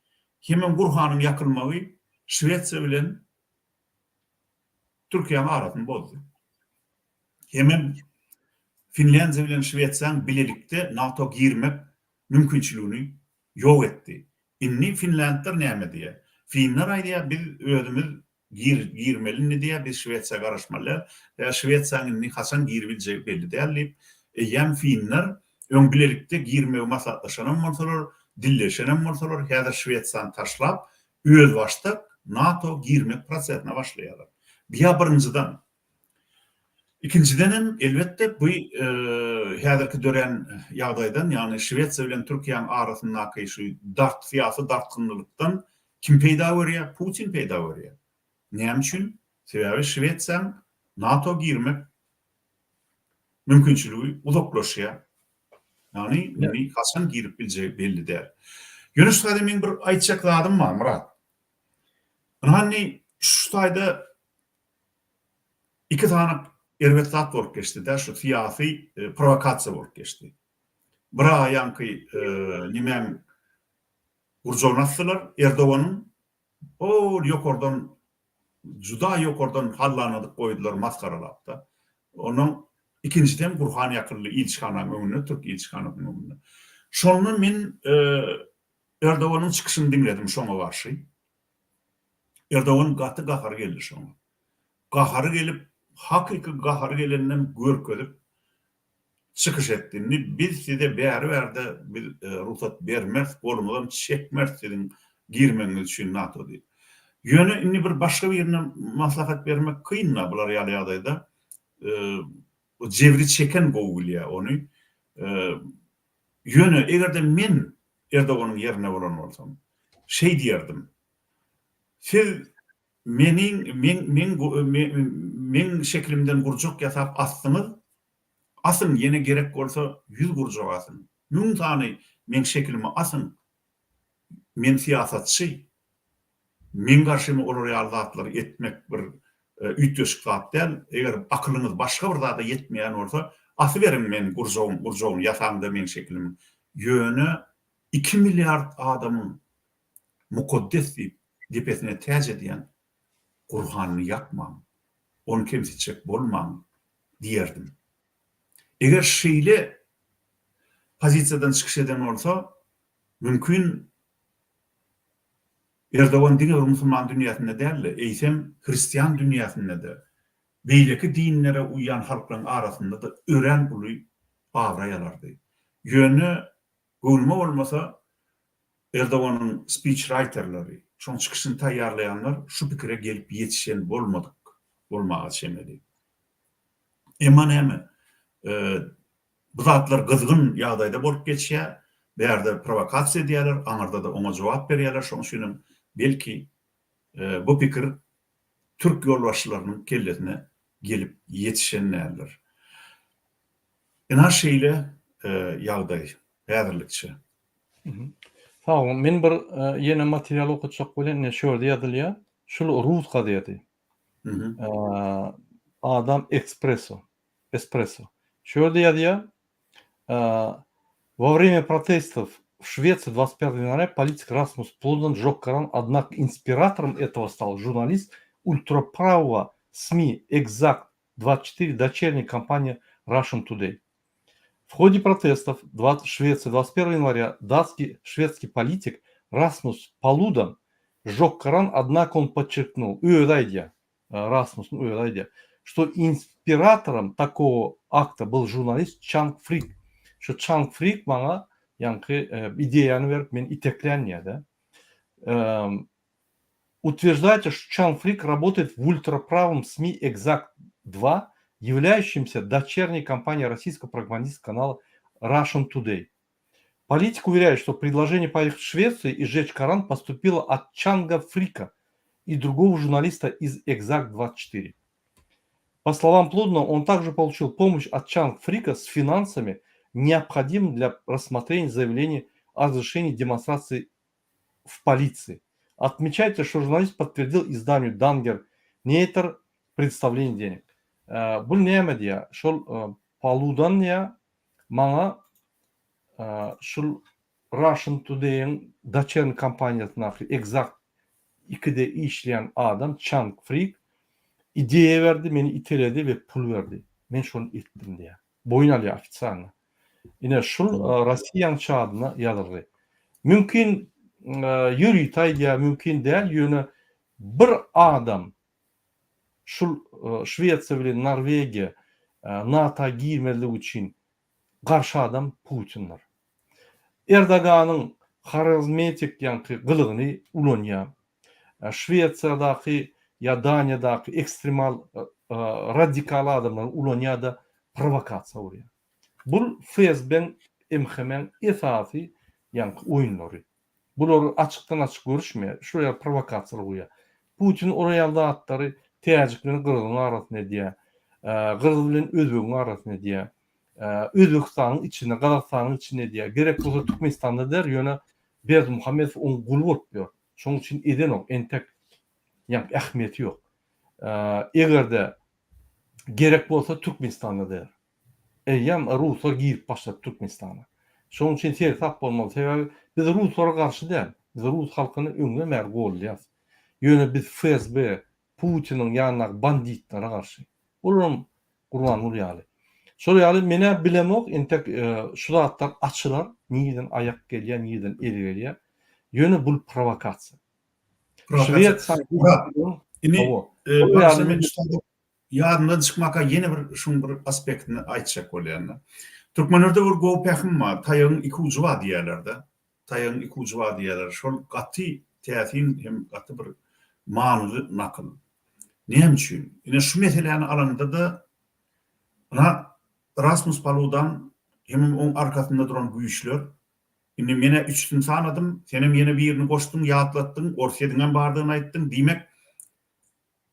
hemem Gurhanyň ýakylmagy Şwesiýa bilen Türkiýäň arasyny bozdy. Hemem Finlýandiýa bilen Şwesiýaň bilelikde NATO girmek mümkinçiligini ýok etdi. Indi finlandlar näme diýýär? Finler aýdýar, biz özümiz gir, girmeli indi diýýär, biz Şwesiýa garaşmaly däl. Ýa Şwesiýaň indi haçan giribiljegi belli däl diýip, eýýäm finler öň bilelikde girmegi maslahatlaşanam bolsalar, dilleşenem bolsalar, häzir Şwesiýany taşlap, özbaşdak NATO girmek prosesine başlaýarlar. Biýa birinjiden. Ikinjidenem, elbetde, bu häzirki dörän ýagdaýdan, ýagny Şwesiýa bilen Türkiýäniň arasyndaky şu dart, syýasy dartgynlylykdan kim peýda görýär? Putin peýda görýär. Näme üçin? Sebäbi Şwesiýaň NATO girmek mümkinçiligi uzaklaşýar. Ýagny indi haçan girip biljegi belli däl. Ýöne şu taýda meň bir aýtjak zadym bar, Myrat. Ynha indi şu taýda Iki sany erbet zat bolup geçdi-dä, şu syýasy prowokasiýa bolup geçdi. Bir aýanky nimäň gurjagyny asdylar, Erdoganyň ol ýokardan, juda ýokardan hallanadyp goýdular masgaralap-da. Ondan ikinjisem Gurhan ýakyldy ilçihanaň öňünde, türk ilçihanasynyň öňünde. Şonda men Erdoganyň çykyşyny diňledim şoňa garşy. Erdogan gaty gahary geldi şoňa. Gahary gelip, hakyky gahary geleninem görkezip çykyş etdi. Indi biz size bäri-bärde biz rugsat bermeris, golumyzam çekmeris siziň girmegiňiz üçin NATO diýip. Ýöne indi bir başga birine maslahat bermek kyn-da bular ýaly ýagdaýda. O jebri çeken gowy bilýär ony. Ýöne eger-de men Erdoganyň ýerinde bolan bolsam, şeý diýerdim, Siz meniň meň meň meň şekilimden gurjak ýasap asdyňyz, asyň, ýene gerek bolsa ýüz gurjak asyň, müň sany meň şekilimi asyň, men syýasatçy. Meň garşyma olar ýaly zatlary etmek bir üýtgeşik zat däl. Eger akylyňyz başga bir zada ýetmeýän bolsa, asyberiň men gurjagyň gurjagyny ýasaňda meň şekilimi. Ýöne iki milliard adamyň mukaddes diýip depesine täç edýän Gurhanyny ýakmaň, ony kemsitjek bolmaň diýerdim. Eger şeýle pozisiýadan çykyş eden bolsa, mümkin Erdogan diňe bir musulman dünýäsinde däl-de, eýsem hristian dünýäsinde-de, beýleki dinlere uýýan halklaryň arasynda-da örän uly abraý alardy. Ýöne, göwnüme bolmasa, Erdoganyň spiçraýterleri, şoň çykyşyny taýýarlaýanlar şu pikire gelip ýetişen bolmadyk bolmaga çemeli. Emma näme, bu zatlar gyzgyn ýagdaýda bolup geçýär, bärde prowokasiýa edýärler, aňyrda-da oňa jogap berýärler, şonuň üçinem belki bu pikir türk ýolbaşçylarynyň kellesine gelip ýetişen däldir. Ynha şeýle ýagdaý häzirlikçe. Sag boluň. Men bir ýene material okatjak bolýan, ine şu ýerde ýazylýar. Şul rus gazeti. Adam Ekspresso. Espresso. Şu ýerde ýazýar, Во время протестов в Швеции 25 января политик Расмус Палудан сжег Коран, однако инспиратором этого стал журналист ультраправого СМИ Exact 24, дочерняя компания Russian Today. В ходе протестов в Швеции 21 января датский шведский политик Расмус Палудан сжег Коран, однако он подчеркнул, özi aýdýar, Расмуsyň özi aýdýar, что инспиратором такого акта был журналист Чанг Фрик. Şu Чанг Фрик maňa ýaňky ideýany berip, meni iteklän diýýär-de. Утверждается, что Чанг Фрик работает в ультраправом СМИ Exact-2, являющемся дочерней компанией российского пропагандистского канала Russian Today. Политик уверяет, что предложение поехать в Швецию и сжечь Коран поступило от Чанга Фрика и другого журналиста из Exact-24. По словам Плудна, он также получил помощь от Чанг Фрика с финансами, необходимыми для рассмотрения заявления о разрешении демонстрации в полиции. Отмечается, что журналист подтвердил изданию Дангер Нейтер представление денег. Bul näme diýýär? Şol Paludan diýýär, maňa şul Russian Today-iň doçerny kompaniýasyndaky Exact 2-de işleýän adam Çank Frik ideýa berdi, meni iteledi we pul berdi. Men şony etdim diýýär. Boýun alýar ofitsialno. Ine şul Rossiýaň çadyna ýazylgy. Mümkin ýörite aýdýar, mümkin däl, ýöne bir adam şul Şwesiýa bilen Norwegiýa NATO girmezlik üçin garşy adam Putindir. Erdoganyň harizmetik ýaňky gylygyny ulanýar. Şwesiýadaky ýa Daniýadaky ekstremal radikal adamlary ulanýar-da prowokasiýa urýar. Bul FSB-iň, MHM-iň esasy ýaňky oýunlary. Bular açykdan-açyk görüşmeýär, şular ýaly prowokasiýalar goýýar. Putin olar ýaly zatlary täjik bilen gyrgyzyň arasynda edýär, gyrgyz bilen özbegiň arasynda edýär, Özbegistanyň içinde, Gazagystanyň içinde edýär. Gerek bolsa Türkmenistanda eder, ýöne Berdimuhamedow oň guly bolup ýör. Şonuň üçin edenok, entek ýaňky ähmiýeti ýok. Eger-de gerek bolsa Türkmenistanda eder. Eýýäm ruslar girip başlady Türkmenistana. Şonuň üçin seresap bolmaly. Sebäbi biz ruslara garşy däl. Biz rus halkyny öňden bäri goldaýas. Ýöne biz FSB, Putiniň ýanyndaky banditlere garşy. Olaram Gurbanguly ýaly. Şol ýaly men-ä bilemok, entek şu zatlar açylar, nireden aýak gelýär, nireden el gelýär. Ýöne bul prowokasiýa. Şwesiýa Indi Ýadymdan çykmaka ýene bir şuň bir aspektini aýtjak bolýan-da. Türkmenlerde bir gowy pähim bar, taýagyň iki ujy bar diýýärler-de. Taýagyň iki ujy bar diýýärler. Şol gaty täsin hem gaty bir manyly nakyl. Näme üçin? Ine şu meseläni alaňda-da, ynha Rasmus Paludan hemem oň arkasynda duran güýçler, indi men-ä üçüsini sanadym, senem ýene birini goşduň, ýatlatdyň, Orsýetiňem bardygyny aýtdyň, diýmek,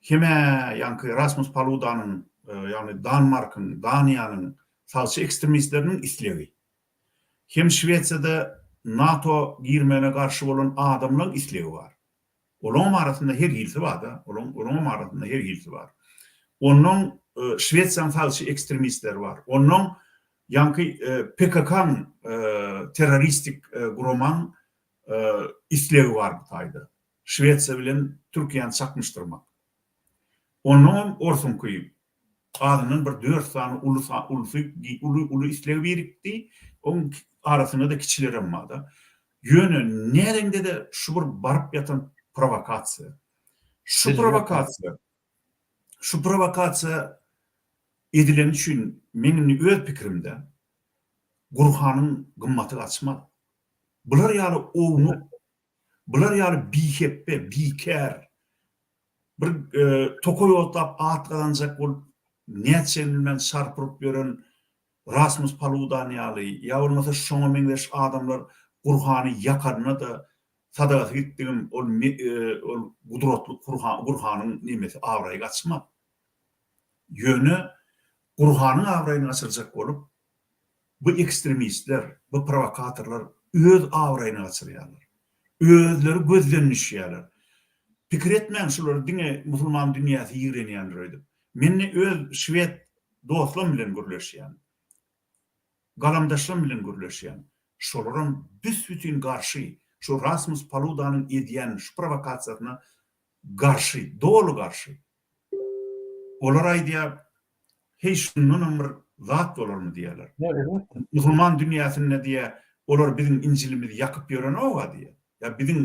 Hem-ä ýaňky Rasmus Paludanyň, ýagny Danmarkyň, Daniýanyň sagçy ekstremistleriniň islegi, hem Şwesiýada NATO girmegine garşy bolan adamlaň islegi bar. Olaňam arasynda her hilisi bar-da, olaň, olaňam arasynda her hilisi bar. Onnoň Şwesiýanyň sagçy ekstremistleri bar. Onnoň ýaňky PKK-nyň terroristik guramaň islegi bar bu taýda. Şwesiýa bilen Türkiýäni çaknyşdyrmak. Onnoňam orsuňky azyndan bir dört sany uly ulusy uly uly isleg birikdi. Oň arasynda-da kiçilerem bar-da. Ýöne nädeňde-de şu bir baryp ýatan prowokasiýa. Şu prowokasiýa şu prowokasiýa edileni üçin meň indi öz pikirimde Gurhanyň gymmaty gaçmaz. Bular ýaly ownuk, bular ýaly bihepbe, bikär bir tokaý otlap at gazanjak bolup nätjegini bilmän çarpyryp ýören Rasmus Paludan ýaly ýa bolmasa şoňa meňzeş adamlar Gurhany ýakanda-da sadagasy gitdigim ol ol gudratly Gurhanyň nemesi abraýy gaçmaz. Ýöne Gurhanyň abraýyny gaçyrjak bolup bu ekstremistler, bu prowokatorlar öz abraýyny gaçyrýarlar. Özleri gözden düşýärler. Pikir etmäň şulary diňe musulman dünýäsi ýigrenýändir öýdüp. Men öz şwed dostlam bilen gürleşýän. Galamdaşlam bilen gürleşýän. Şolaram büs-bütin garşy şu Rasmus Paludanyň edýän şu prowokasiýasyna garşy, doly garşy. Olar aýdýar, Heý, şundanam bir zat bolarmy diýýärler. Musulman dünýäsinde diýýär, olar biziň Injilimizi ýakyp ýörenok-a diýýär. Ýa biziň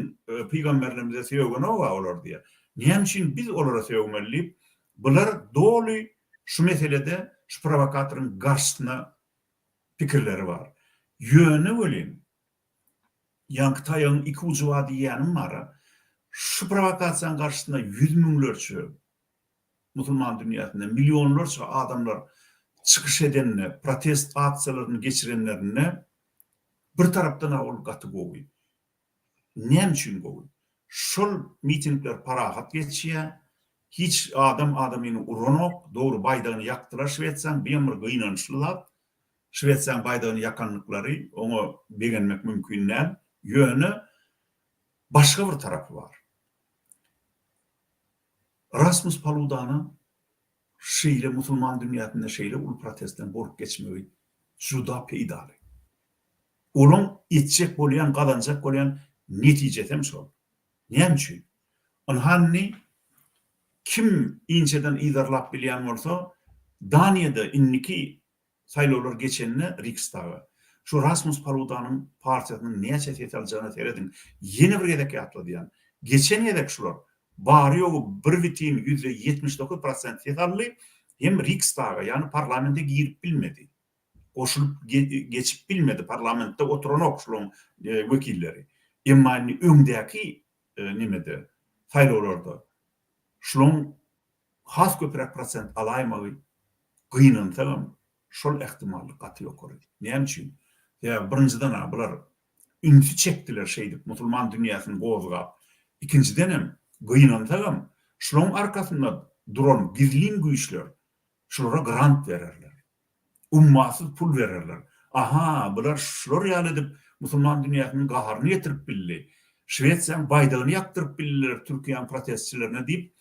pygamberlerimize sögenok-a olar diýýär. Näme üçin biz olara sögmeli diýip, bular doly şu meselede şu prowokatoryň garşysyna pikirleri bar. Ýöne welin, ýaňky taýagyň iki ujy bar diýýänim bar-a, şu prowokasiýanyň garşysynda ýüz müňlerçe musulman dünýäsinde millionlarça adamlar çykyş edende, protest aksiýalaryny geçirenlerinde bir tarapdan-a ol gaty gowy. Näme üçin gowy? Şol mitingler parahat geçýär, hiç adam adamyny uranok, dogry baýdagyny ýakdylar Şwesiýanyň, bu hem bir gynançly zat. Şwesiýanyň baýdagyny ýakandyklary, oňa begenmek mümkin däl. Ýöne başga bir tarapy bar. Rasmus Paludana şeýle musulman dünýäsinde şeýle uly protestden bolup geçmegi juda peýdaly. Olaň etjek bolýan, gazanjak bolýan netijesem şol. Näme üçin? Ynha indi kim inçeden yzarlap bilýän bolsa, Daniýada indiki Saýlawlar geçende Riksdaga şu Rasmus Paludanyň partiýasynyň näçe ses aljagyna serediň. Ýene bir gezek ýatladýan. Geçen gezek şular bary-ýogy bir bitin 79% prosent ses aldy hem Riksdaga, ýagny parlamente girip bilmedi. Goşulyp geçip bilmedi, parlamentde oturanok şularyň wekilleri. Emma indi öňdäki nemede, saýlawlarda şularyň has köpräk prosent alaýmagy gynansagam şol ähtimallyk gaty ýokary. Näme üçin? Sebäbi birinjiden-ä bular ünsi çekdiler şeýdip musulman dünýäsini gozgap. Ikinjidenem gynansagam şulaň arkasynda duran gizlin güýçler şulara grant bererler. Ummasyz pul bererler. Aha, bular şular ýaly edip musulman dünýäsiniň gaharyny getirip bildi. Şwesiýaň baýdagyny ýakdyryp bildiler Türkiýäň protestçilerine diýip,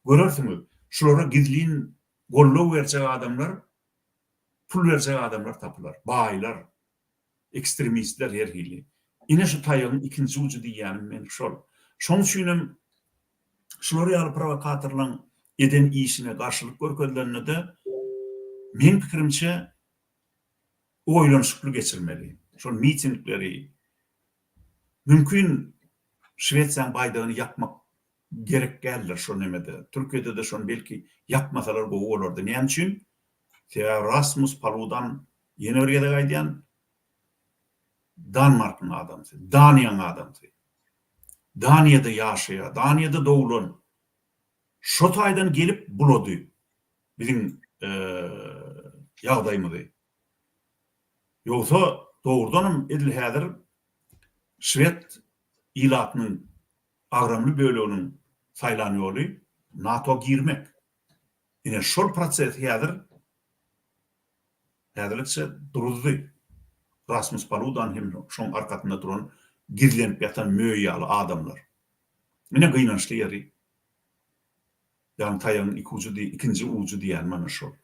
görersiňiz, şulara gizlin goldaw berjek adamlar, pul berjek adamlar tapylar. Baýlar, ekstremistler her hili. Ine şu taýagyň ikinji ujy diýýänim men şol. Şoň üçinem Şular ýaly prowokatorlaryň eden işine garşylyk görkezilende-de, meň pikirimçe, oýlanyşykly geçirmeli. Şol mitingleri, mümkin, Şwesiýanyň baýdagyny ýakmak gerek däldir şo nemede. Türkiýede-de şony belki ýakmasalar gowy bolardy. Näme üçin? Sebäbi Rasmus Paludan, ýene bir gezek aýdýan, Danmarkyň adamsy, Daniýaň adamsy. Daniýada ýaşaýar, Daniýada doglan. Şo taýdan gelip bulady biziň ýagdaýymyzy. Ýogsa dogrudanam edil häzir şwed ilatynyň agramly böleginiň saýlan ýoly NATO girmek. Ine şol proses häzir Häzirlikçe duruzdy. Rasmus Paludan hem şoň arkasynda duran gizlenip ýatan möý ýaly adamlar. Ine gynançly ýeri. Ýagny taýagyň iki ujy diý, ikinji ujy diýýän mana şol.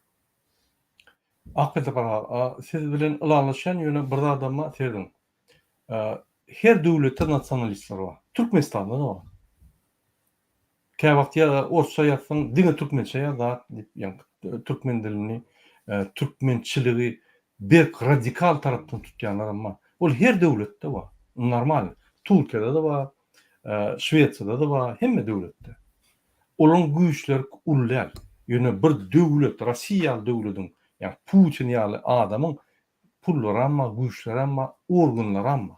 Akberdi aga, siz bilen ylalaşýan ýöne bir zadama serediň. Her döwletde nasionalistler bar. Türkmenistanda-da bar. Käwagt ýa orsça ýazsaň diňe türkmençe ýaz zat diýip ýaňky türkmen dilini, türkmençiligi berk radikal tarapdan tutýanlaram bar. Ol her döwletde bar. Normal. Türkiýede-de bar, Şwesiýada-da bar, hemme döwletde. Olaryň güýçleri uly däl. Ýöne bir döwlet, Rossiýa ýaly döwlediň, ýagny Putin ýaly adamyň pullaram bar, güýçlerem bar, organlaram bar.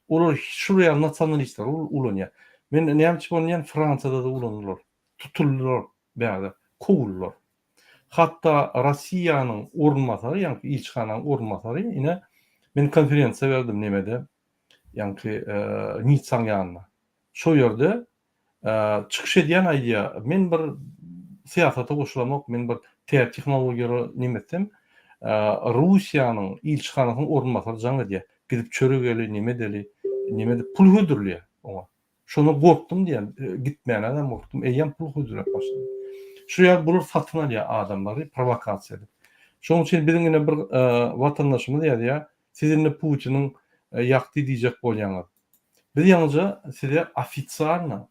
Olar şular ýaly nasionalistleri ulanýar. Men näme üçin ony diýýän, Fransiýada-da ulandylar. Tutuldylar bärde, kowuldylar. Hatda Rossiýanyň orunbasary, ýagny ilçihananyň orunbasary, ine, men konferensiýa berdim nemede, ýaňky Nitsaň ýanynda. Şo ýerde çykyş edýän aýdýar, men bir syýasata goşulamok, men bir täze tehnologiýalara neme etsem, Russiýanyň ilçihanasynyň orunbasary jaň edýär, gidip çörek eli, neme edeli, neme edip pul hödürleýär oňa. Şonda gorkdum diýýär, gitmäne-de gorkdum, eýýäm pul hödürläp başlady. Şu ýaly bular satyn alýar adamlary prowokasiýa edip. Şonuň üçin biziň ine bir watandaşymyz ýazýar, Siz indi Putiniň ýakdy diýjek bolýaňyz. Biz ýaňyja size ofitsialno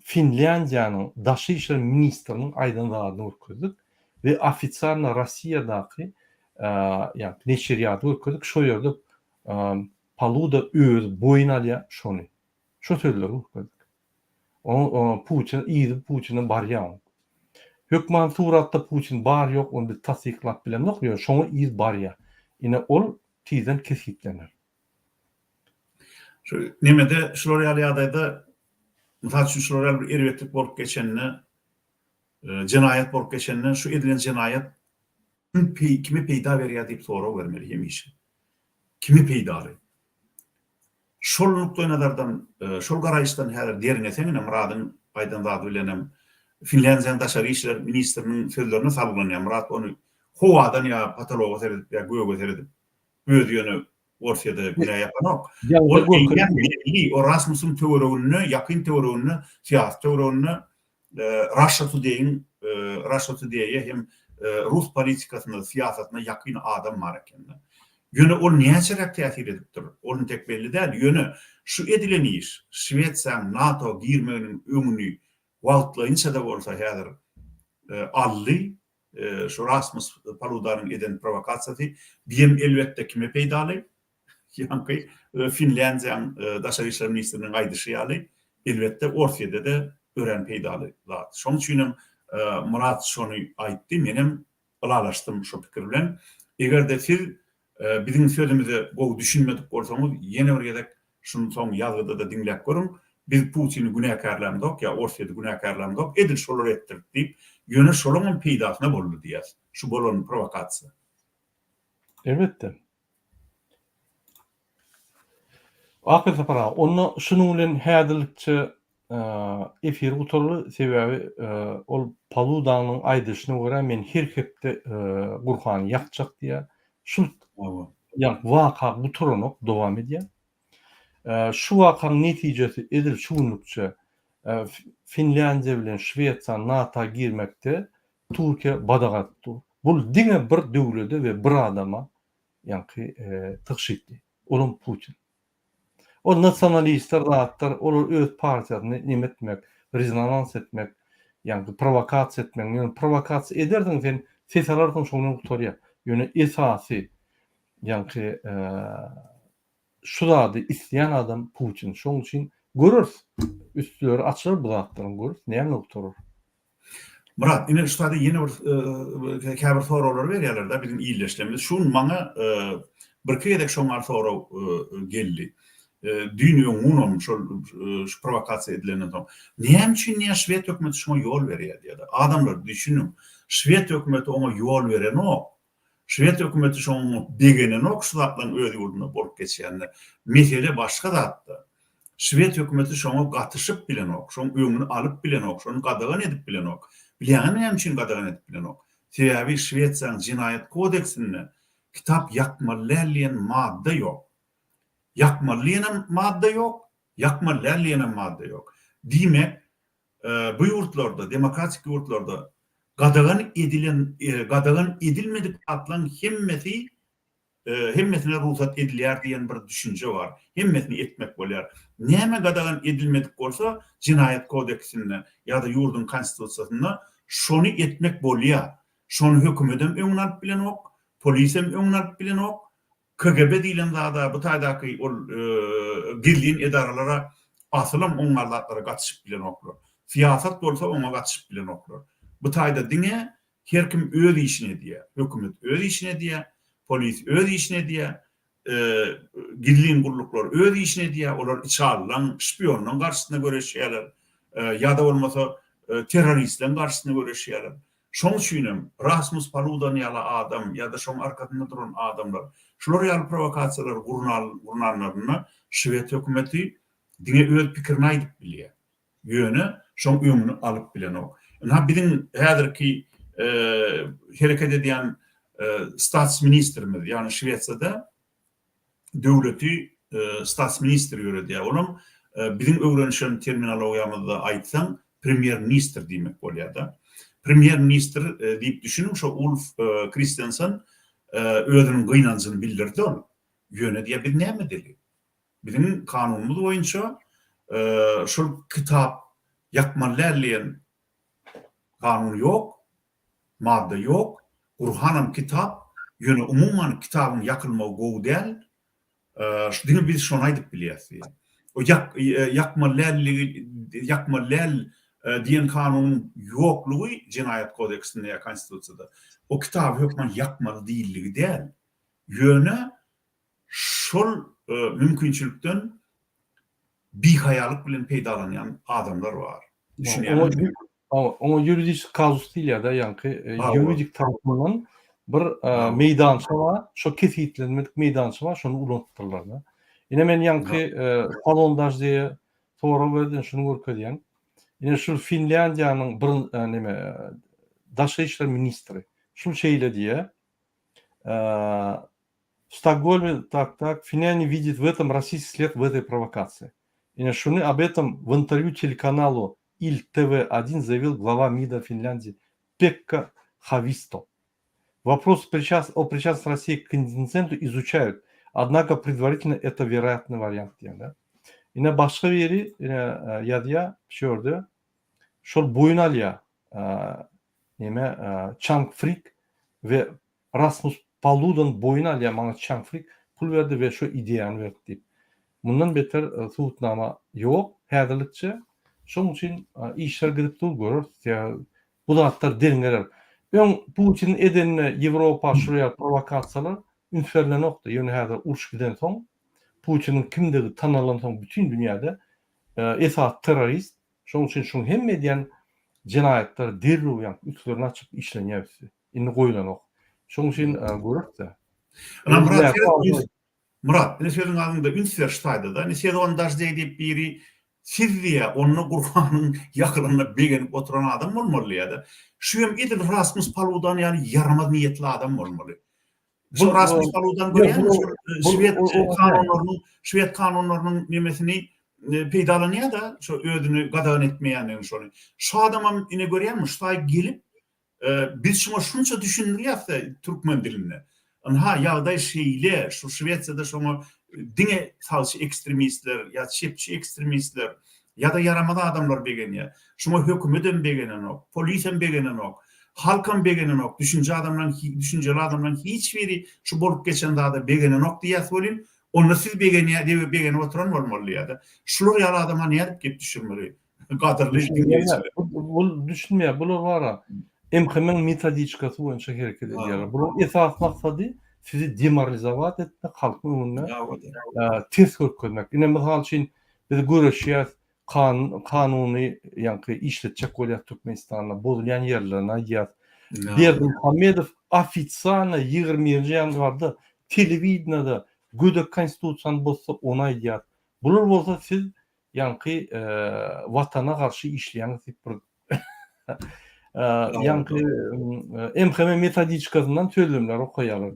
Finlýandiýanyň daşary işler ministriniň aýdan zadyny görkezdik we ofitsialno Rossiýadaky ýagny neşirýaty görkezdik. Şo ýerde Paluda özi boýun alýar şony. Şo sözleri görkezdik. Oň Putin yzy Putine barýar oň. Hökman suratda Putin bar ýok ony biz tassyklap bilemzok ýöne şoňa yz barýar. Ine ol tizden kesgitlener. Şu nemede şular ýaly ýagdaýda mysal üçin şular ýaly bir erbetlik bolup geçende jenaýat bolup geçende şu edilen jenaýat kim kime peýda berýär diýip sorag bermeli hemişe. Kime peýdaly? Şol nukdaýnazardan, şol garaýyşdan häzir derňeseň, ine, Myradyň aýdan zady bilenem Finlýandiýanyň daşary işler ministriniň sözlerine salgylanýar. Myrat ony howadan ýa potologa seredip ýa göge seredip, özi ýöne Orsýede günä ýapanok. Ol eýýäm belli, o Rasmusyň töwereginde, ýakyn töwereginde, syýasy töwereginde Russia Today-iň, Russia Today-e hem rus politikasyna, syýasatyna ýakyn adam bar eken-de. Ýöne ol näçeräk täsir edipdir, ol entek belli däl. Ýöne şu edilen iş Şwesiýanyň NATO girmeginiň öňüni wagtlaýynça-da bolsa häzir aldy. Şu Rasmus Paludanyň eden prowokasiýasy biem elbetde kime peýdaly? Ýaňky Finlýandiýanyň daşary işler ministriniň aýdyşy ýaly, elbetde Orsýede-de örän peýdaly zat. Şonuň üçinem Myrat şony aýtdy, menem ylalaşdym şo pikir bilen. Eger-de siz biziň sözümize gowy düşünmedik bolsaňyz, ýene bir gezek şuny soň ýazgyda-da diňläp görüň. Biz Putini günäkärlämzok ýa Orsýedi günäkärlämzok, edil şolar etdirdi diýip, ýöne şolaňam peýdasyna boldy diýýäs, şu bolan prowokasiýa. Elbetde. Aperin Sapar aga, onda şunuň bilen häzirlikçe efir gutarly, sebäbi ol Paludanyň aýdyşyna görä men her hepde Gurhany ýakjak diýýär. Şul ýa waka gutaranok, dowam edýär. Şu wakanyň netijesi edil şu günlükçe Finlýandiýa bilen Şwesiýa NATO girmekde Türkiýe badak atyp dur. Bul diňe bir döwlede we bir adama ýaňky tygşytly. Olam Putin. Ol nasionalistler zatlar, olar öz partiýasyny neme etmek, rezonans etmek, ýaňky prowokasiýa etmek, ýöne prowokasiýa edersiň sen, ses alarsyň şo bilen gutarýar. Ýöne esasy ýaňky şu zady isleýän adam Putin. Şoň üçin göreris. Üstleri açylar bu zatlaryň göreris näme gutarar. Myrat, ine şu taýda ýene bir käbir soraglary berýärler-de biziň ildeşlerimiz. Şu gün maňa birki gezek şoň ýaly sorag geldi. Düýn öňňunam şol şu prowokasiýa edilenden soň. Näme üçin diýýär şwed hökümeti şuňa ýol berýär diýýär. Adamlar düşüniň, şwed hökümeti oňa ýol berenok. Şwed hökümeti şoňa begenenok şu zatlaryň öz ýurdunda bolup geçýänine. Mesele başga zatda. Şwed hökümeti şoňa gatyşyp bilenok, şoň öňüni alyp bilenok, şony gadagan edip bilenok. Bilýäňizmi näme üçin gadagan edip bilenok? Sebäbi Şwesiýanyň jenaýat kodeksinde kitap ýakmaly däl diýen madda ýok. Ýakmaly diýenem madda ýok, Ýakmaly däl diýenem madda ýok. Diýmek, bu ýurtlarda, demokratik ýurtlarda gadagan edilen, gadagan edilmedik zatlaryň hemmesi hemmesine rugsat edilýär diýen bir düşünje bar. Hemmesini etmek bolýar. Näme gadagan edilmedik bolsa, jenaýat kodeksinde ýa-da ýurduň konstitusiýasynda şony etmek bolýar. Şony hökümetem öňüni alyp bilenok, polisem öňüni alyp bilenok, KGB diýlen zada, bu taýdaky ol gizlin edaralara asylam oňňal zatlara gatyşyp bilenoklar. Syýasat bolsa oňa gatyşyp bilenoklar. Bu taýda diňe her kim öz işini edýär. Hökümet öz işini edýär, polis öz işini edýär, gizlin gulluklar öz işini edýär, olar içalylaň, şpionlaň garşysyna göreşýärler, ýa-da bolmasa terroristleň garşysyna göreşýärler. Şoň üçinem Rasmus Paludan ýaly adam ýa-da şoň arkasynda duran adamlar şular ýaly prowokasiýalary gurnanlarynda şwed hökümeti diňe öz pikirini aýdyp bilýär. Ýöne şoň öňüni alyp bilenok. Ynha biziň häzirki hereket edýän statsministrimiz, ýagny Şwesiýada döwleti statsministr ýöredýär. Olam biziň öwrenişen terminologiýamyzda aýtsaň, premýer-ministr diýmek bolýar-da. Premýer-ministr diýip düşüniň, şo Ulf Kristensen özüniň gynanjyny bildirdi ol. Ýöne diýýär, biz näme edeli? Biziň kanunymyz boýunça şol kitap ýakmaly däl diýen kanun ýok. Madda ýok. Gurhanam kitap, ýöne umuman kitabyň ýakylmagy gowy däl. Şu diňe biz şony aýdyp bilýäs diýýär. O ýak ýakmaly dälligi ýakmaly däl diýen kanunyň ýoklugy jenaýat kodeksinde ýa konstitusiýada o kitaby hökman ýakmaly diýildigi däl. Ýöne şol mümkinçilikden bihaýalyk bilen peýdalanýan adamlar bar. Düşünýäňizmi? Oňa ýuridik kazus diýilýär-de, ýaňky ýuridik tarapyndan bir meýdança bar, şo kesgitlenmedik meýdança bar, şony ulanypdyrlar-da. Ine men ýaňky Salon Daždeýe sorag berdim, şuny görkezýän. Ine şul Finlýandiýanyň bir neme daşary işler ministri. Şul şeýle diýýär. W Stokgolme tak tak Finlýandiýa widit w etom rossiýskiý sled w etoý prowokasiýa. Ine şuny ob etom w interwýu telekanalu Il TV один zaýawil glawa MID-a Finlýandiýa Pekka Hawisto. Wopros priças o priçasnosti Rossiýi k insidentu izuçaýut, odnako predwaritelno eto weroýatnyý wariant diýen-de. Ine başga biri ine ýazýa şu ýerde şol boýun alýa neme Çang Frik we Rasmus Paludan boýun alýar maňa Çang Frik pul berdi we şo ideýany berdi diýip. Mundan beter subutnama ýok häzirlikçe. Şoň üçin işler gidip dur göreris. Ýa bu zatlar derňeler. Öň Putin edenine Ýewropa şular ýaly prowokasiýalar üns berlenokdy. Ýöne häzir uruş gidensoň Putiniň kimdigi tanalansoň bütin dünýäde esasy terrorist. Şoň üçin şuň hemme edýän jenaýatlary derrew ýa üstlerini açyp işlenýär üsti. Indi goýlanok. Şoň üçin göreris-de. Ynha Myrat seret Myrat, ine sözüň aňynda üns ber şu taýda-da. Ine sezon daždeý diýip biri siz diýýä, onda Gurhanyň ýakylanyna begenip oturan adam bolmaly diýýä-de. Şu hem edil Rasmus Paludan ýaly ýaramaz niýetli adam bolmaly. Şu Rasmus Paludan görýäňmi şu şwed kanunlarynyň, şwed kanunlarynyň nemesini peýdalanýa-da, şu özüni gadagan etmeýändigini şony. Şu adamam ine görýäňmi, şu taý gelip Biz şuňa şunça düşündirýäs-de türkmen dilinde. Ynha, ýagdaý şeýle, şu Şwesiýada şoňa diňe sagçy ekstremistler ýa çepçi ekstremistler ýa-da ýaramaz adamlar begenýär. Şuňa hökümetem begenenok, polisem begenenok, halkam begenenok, düşünje adamlaryň, düşünjeli adamlaryň hiç biri şu bolup geçen zada begenenok diýýäs welin, onda siz begenýä, begenip oturan bolmaly diýýär-de. Şular ýaly adama nädip gep düşürmeli? Gadyrly diňleýjiler. Bul düşünmeýär. Bular bara MHM-iň metodiçkasy boýunça hereket edýärler. Bularyň esasy maksady sizi demoralizowat etmek, halkyň öňünde ters görkezmek. Ine mysal üçin biz göreşýäs, kanun kanuny ýaňky işletjek bolýas Türkmenistanda, bozulýan ýerlerini aýdýas. Berdimuhamedow ofisialno 21-nji ýanwarda telewideniýada gödek konstitusiýany bozsa ony aýdýas. Bular bolsa siz ýaňky watana garşy işleýäňiz diýip bir ýaňky MHM metodiçkasyndan sözlemler okaýarlar.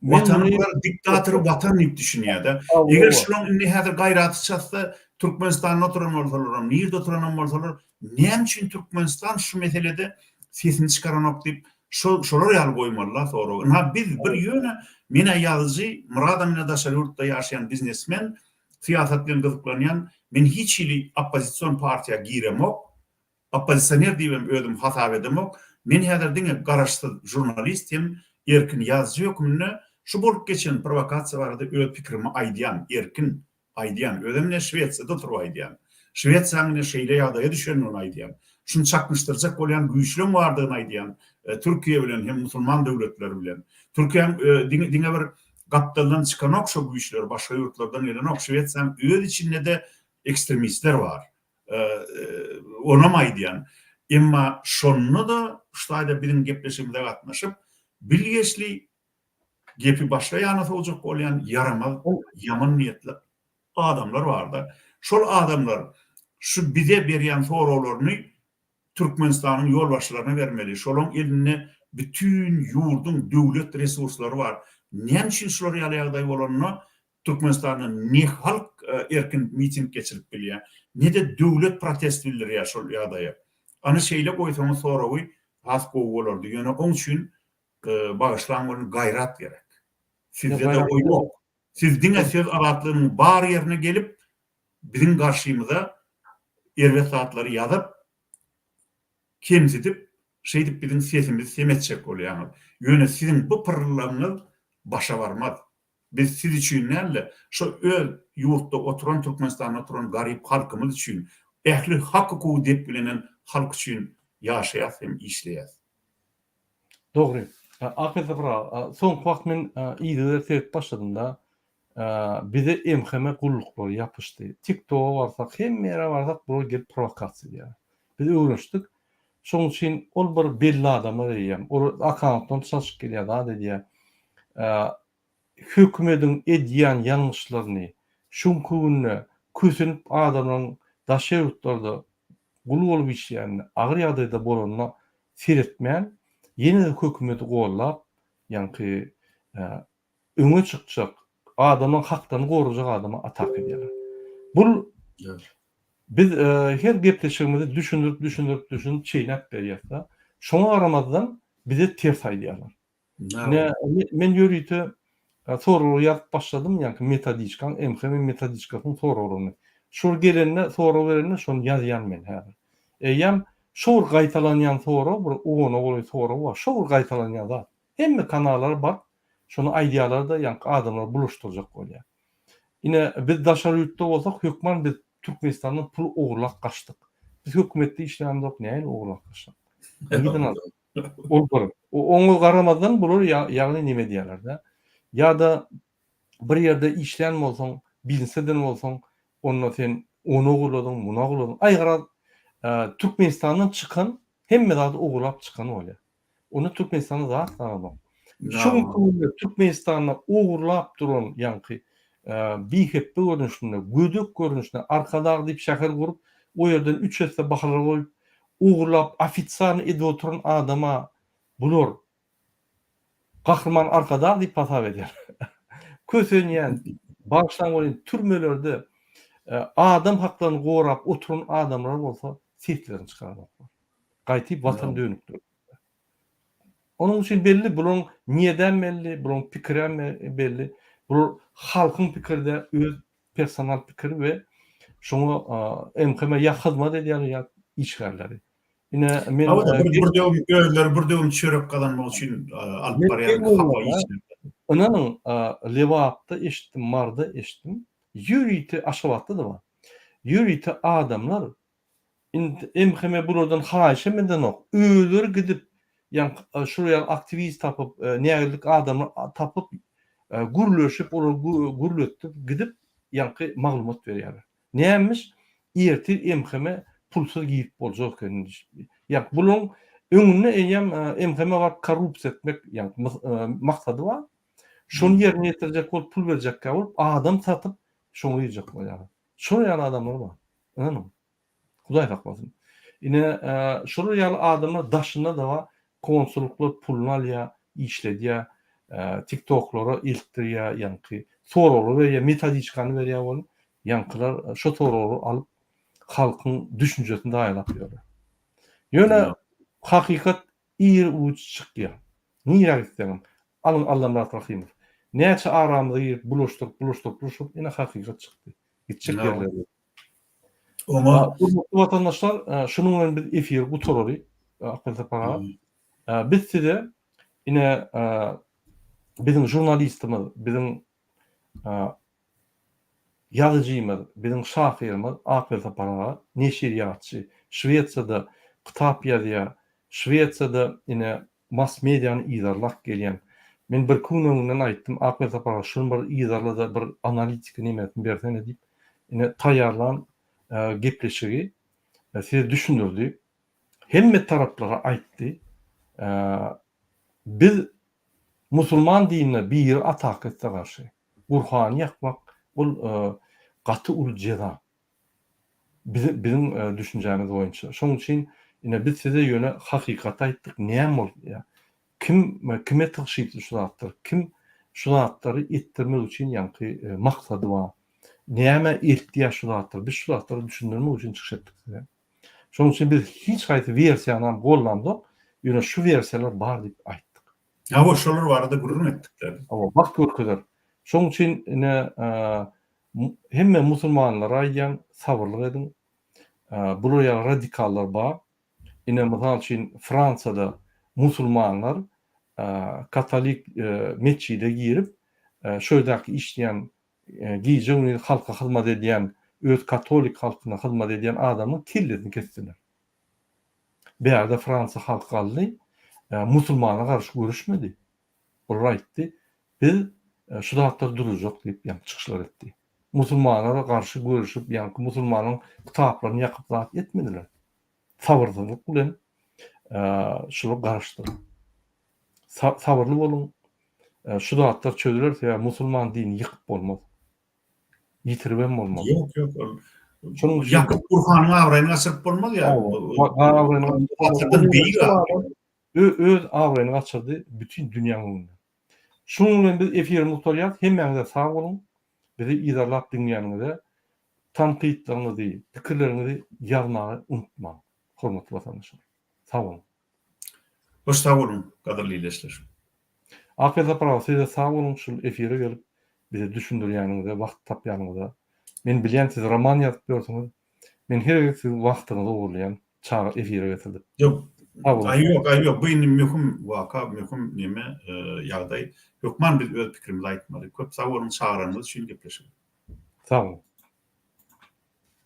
Watany bular diktatory watan diýip düşünýär-de. Eger şulaň indi häzir gaýraty çatsa, Türkmenistanda oturan bolsalaram, nirde oturanam bolsalar, näme üçin Türkmenistan şu meselede sesini çykaranok diýip, şo şolar ýaly goýmaly-la soragy. Ynha biz bir ýöne men-ä ýazyjy, Myradam ine daşary ýurtda ýaşaýan biznesmen, syýasat bilen gyzyklanýan, men hiç hili oppozision partiýa giremok, Oppozisioner diýibem özümi hasap edemok. Men häzir diňe garaşsyz žurnalist hem erkin ýazyjy hökmünde şu bolup geçen prowokasiýa barada öz pikirimi aýdýan, erkin aýdýan. Özem ine Şwesiýada oturyp aýdýan. Şwesiýanyň ine şeýle ýagdaýa düşendigini aýdýan. Şuny çaknyşdyrjak bolýan güýçleň bardygyny aýdýan Türkiýe bilen hem musulman döwletleri bilen. Türkiýäň diňe diňe bir gapdaldan çykanok şo güýçler, başga ýurtlardan gelenok. Şwesiýanyň öz içinde-de ekstremistler bar. Onam aýdýan. Emma şonda-da şu taýda biziň gepleşigimize gatnaşyp, bilgeşli gepi başga ýana sowjak bolýan ýaramaz, ýaman niýetli adamlar bar-da. Şol adamlar şu bize berýän soraglaryny Türkmenistanyň ýolbaşçylaryna bermeli. Şolaň elinde bütin ýurduň döwlet resurslary bar. Näme üçin şular ýaly ýagdaý bolanda Türkmenistanda ne halk erkin miting geçirip bilýär, ne-de döwlet protest bildirýär şol ýagdaýa. Ana şeýle goýsaňyz soragy has gowy bolardy. Ýöne oň üçin bagyşlaň welin gaýrat gerek. Sizde-de o ýok. Siz diňe söz azatlygynyň bar ýerine gelip biziň garşymyza erbet zatlary ýazyp, kemsidip, şeýdip biziň sesimizi sem etjek bolýaňyz. Ýöne siziň bu pyrryldagyňyz başa barmaz. Biz siz üçin däl-de, şo öz ýurtda oturan, Türkmenistanda oturan garyp halkymyz üçin, ähli hak-hukugy depgilenen halk üçin ýaşaýas hem işleýäs. Dogry. Akmesapar aga, soňky wagt men yzygider seredip başladym-da, bize MHM gulluklary ýapyşdy. TikToga barsak, hemme ýere barsak bular gelip prowokasiýa edýärler. Biz öwrenişdik. Şonuň üçin ol bir belli adamlar eýýäm. Olar akkauntlaryny çalşyp gelýär, zat edýär. Hökümediň edýän ýalňyşlaryny şu günki günde kösenip adamlaryň daşary ýurtlarda gul bolup işleýänine, agyr ýagdaýda bolanyna seretmän, ýene-de hökümeti gollap, ýaňky öňe çykjak, adamlaryň haklaryny gorajak adama ataka edýärler. Bul biz her gepleşigimizi düşündirip, düşündirip, düşündirip çeýnäp berýäs-de. Şoňa garamazdan bize ters aýdýarlar. Ine, men ýörite soraglary ýazyp başladym, ýaňky metodiçkaň, MHM metodiçkasynyň soraglaryny. Şol gelende, sorag berende şony ýazýan men häzir. Eýýäm şo bir gaýtalanýan sorag, bir ona golaý sorag bar. Şo bir gaýtalanýan zat. Hemme kanallara baryp, şony aýdýarlar-da, ýaňky adamlary bulaşdyrjak bolýar. Ine, biz daşary ýurtda bolsak, hökman biz Türkmenistandan pul ogurlap gaçdyk. Biz hökümetde işlämzok, nähili ogurlap gaçsak? Nireden aldyk? Ol bir. Oňa garamazdan bular ýagny neme edýärler-de. Ýa-da bir ýerde işlän bolsaň, biznes eden bolsaň, onda sen ony ogurladyň, muny ogurladyň. Aý garaz, Türkmenistandan çykan hemme zady ogurlap çykan bolýar. Onda Türkmenistanda zat galanok. Şu günki günde Türkmenistanda ogurlap duran ýaňky bihepbe görnüşinde, gödek görnüşinde Arkadag diýip şäher gurup, o ýerden üç esse bahalar goýup, ogurlap ofisialny edip oturan adama bular Gahryman Arkadag diýip hasap edýär. Kösenýän, bagyşlaň welin türmelerde adam haklaryny gorap oturan adamlar bolsa seslerini çykaranoklar. Gaýtyp watan dönükleri. Onuň üçin belli bularyň niýedem belli, bularyň pikirem belli. Bular halkyň pikiri däl, öz personal pikiri we şoňa MHM ýa hyzmat edýärler ýa işgärleri. Ine men Hawa, bir bir döwüm özleri bir döwüm çörek gazanmak üçin alyp barýan hapa işler. Ynanyň, Lebapda eşitdim, Maryda eşitdim. Ýörite Aşgabatda-da bar. Ýörite adamlar Indi MHM bulardan haýyşam edenok. Özleri gidip, ýaňky şular ýaly aktiwist tapyp, nägilelik adamlar tapyp, gürleşip, olary gürletdip gidip, ýaňky maglumat berýärler. Nämiş, ertir MHM pulsuz girip boljak eken diýip. Ýaňky bularyň öňünde eýýäm MHM baryp korrupsiýa etmek ýaňky maksady bar. Şony ýerine ýetirjek bolup pul berjekkä bolup, adam satyp, şoňa girjek bolýarlar. Şolar ýaly adamlar bar. Ynanyň. Hudaý saklasyn. Ine, şolar ýaly adamlar daşynda-da bar. Konsullyklar puluny alýar, işledýär. TikToklara eltdirýär, ýaňky soraglar berýär, metodiçkany berýär ol. Ýaňkylar şo soraglary alyp halkyň düşünjesini zaýalap ýörler. Ýöne hakykat ir-uç çykýar. Nirä gitseňem. Alyň Allamyrat Rahymow. Näçe aramyza girip bulaşdyryp, bulaşdyryp, bulaşdyryp ine hakykat çykdy. Gitjek ýerleri ýok. Oňa Hormatly watandaşlar, şunuň bilen biz efiri gutaraly. Akmyrat Sapar aga. Biz size ine biziň žurnalistimiz, biziň Ýazyjymyz, biziň şahyrymyz Akberdi Sapar aga neşirýatçy, Şwesiýada kitap ýazýar, Şwesiýada ine mass mediany yzarlap gelýän. Men birki gün öňünden aýtdym, Akberdi Sapar aga şuny bir yzarla-da bir analitiki nemesini bersene diýip, ine taýýarlan gepleşigi size düşündirdi. Hemme taraplara aýtdy. Biz musulman dinine biri ataka etse garşy. Gurhany ýakmak ol gaty uly jeza. Biziň düşünjämiz boýunça. Şonuň üçin ine biz size ýöne hakykaty aýtdyk, näme bolýar? Kim kime tygşytly şu zatlar? Kim şu zatlary etdirmek üçin ýaňky maksady bar? Nämä eltýär şu zatlar? Biz şu zatlary düşündirmek üçin çykyş etdik size. Şonuň üçin biz hiç haýsy wersiýanam gollamzok, ýöne şu wersiýalar bar diýip aýtdyk. Hawa, şolar barada gürrüň etdik-dä biz. Hawa, wagt görkezer. Şonuň üçin ine hemme musulmanlara aýdýan, sabyrlyk ediň. Bular ýaly radikallar bar. Ine, mysal üçin, Fransiýada musulmanlar katolik metjide girip, şo ýerdäki işleýän, gije-gündiz halka hyzmat edýän, öz katolik halkyna hyzmat edýän adamyň kellesini kesdiler. Bärde Fransiýa halky galdy, musulmana garşy göreşmedi. Olar aýtdy, biz şu zatlar duruzjak diýip ýaňky çykyşlar etdi. Musulmanlara garşy göreşip ýaňky musulmanyň kitaplaryny ýakyp zat etmediler. Sabyrsyzlyk bilen şular garaşdylar. Sabyrly boluň, şu zatlar çözüler sebäbi musulman dinini ýykyp bolmaz. Ýitiribem bolmaz. Ýok, ýok, ol Şonuň üçin ýakyp Gurhanyň abraýyny gaçyryp bolmaz ýa. Abraýyny gaçyryp Öz abraýyny gaçyrdy bütin dünýäň öňünde. Şunuň bilen biz efirimizi gutarýarys. Hemmäňize sag boluň. Bizi yzarlap diňleýäniňize tankytlaryňyzy, pikirleriňizi ýazmagy unutmaň, hormatly watandaşlar. Sag boluň. Hoş sag boluň, gadyrly ildeşler. Akberdi Sapar aga size sag boluň şul efire gelip bize düşündirýäniňize wagt tapýanyňyza. Men bilýän siz roman ýazyp ýörsüňiz. Men her gezek siziň wagtyňyzy ogurlaýan çaga efire getirdik. Ýok. Aý ýok, aý ýok. Bu indi möhüm waka, möhüm neme ýagdaý. Hökman biz öz pikirimizi aýtmaly. Köp sag boluň çagyranyňyz üçin gepleşige. Sag boluň.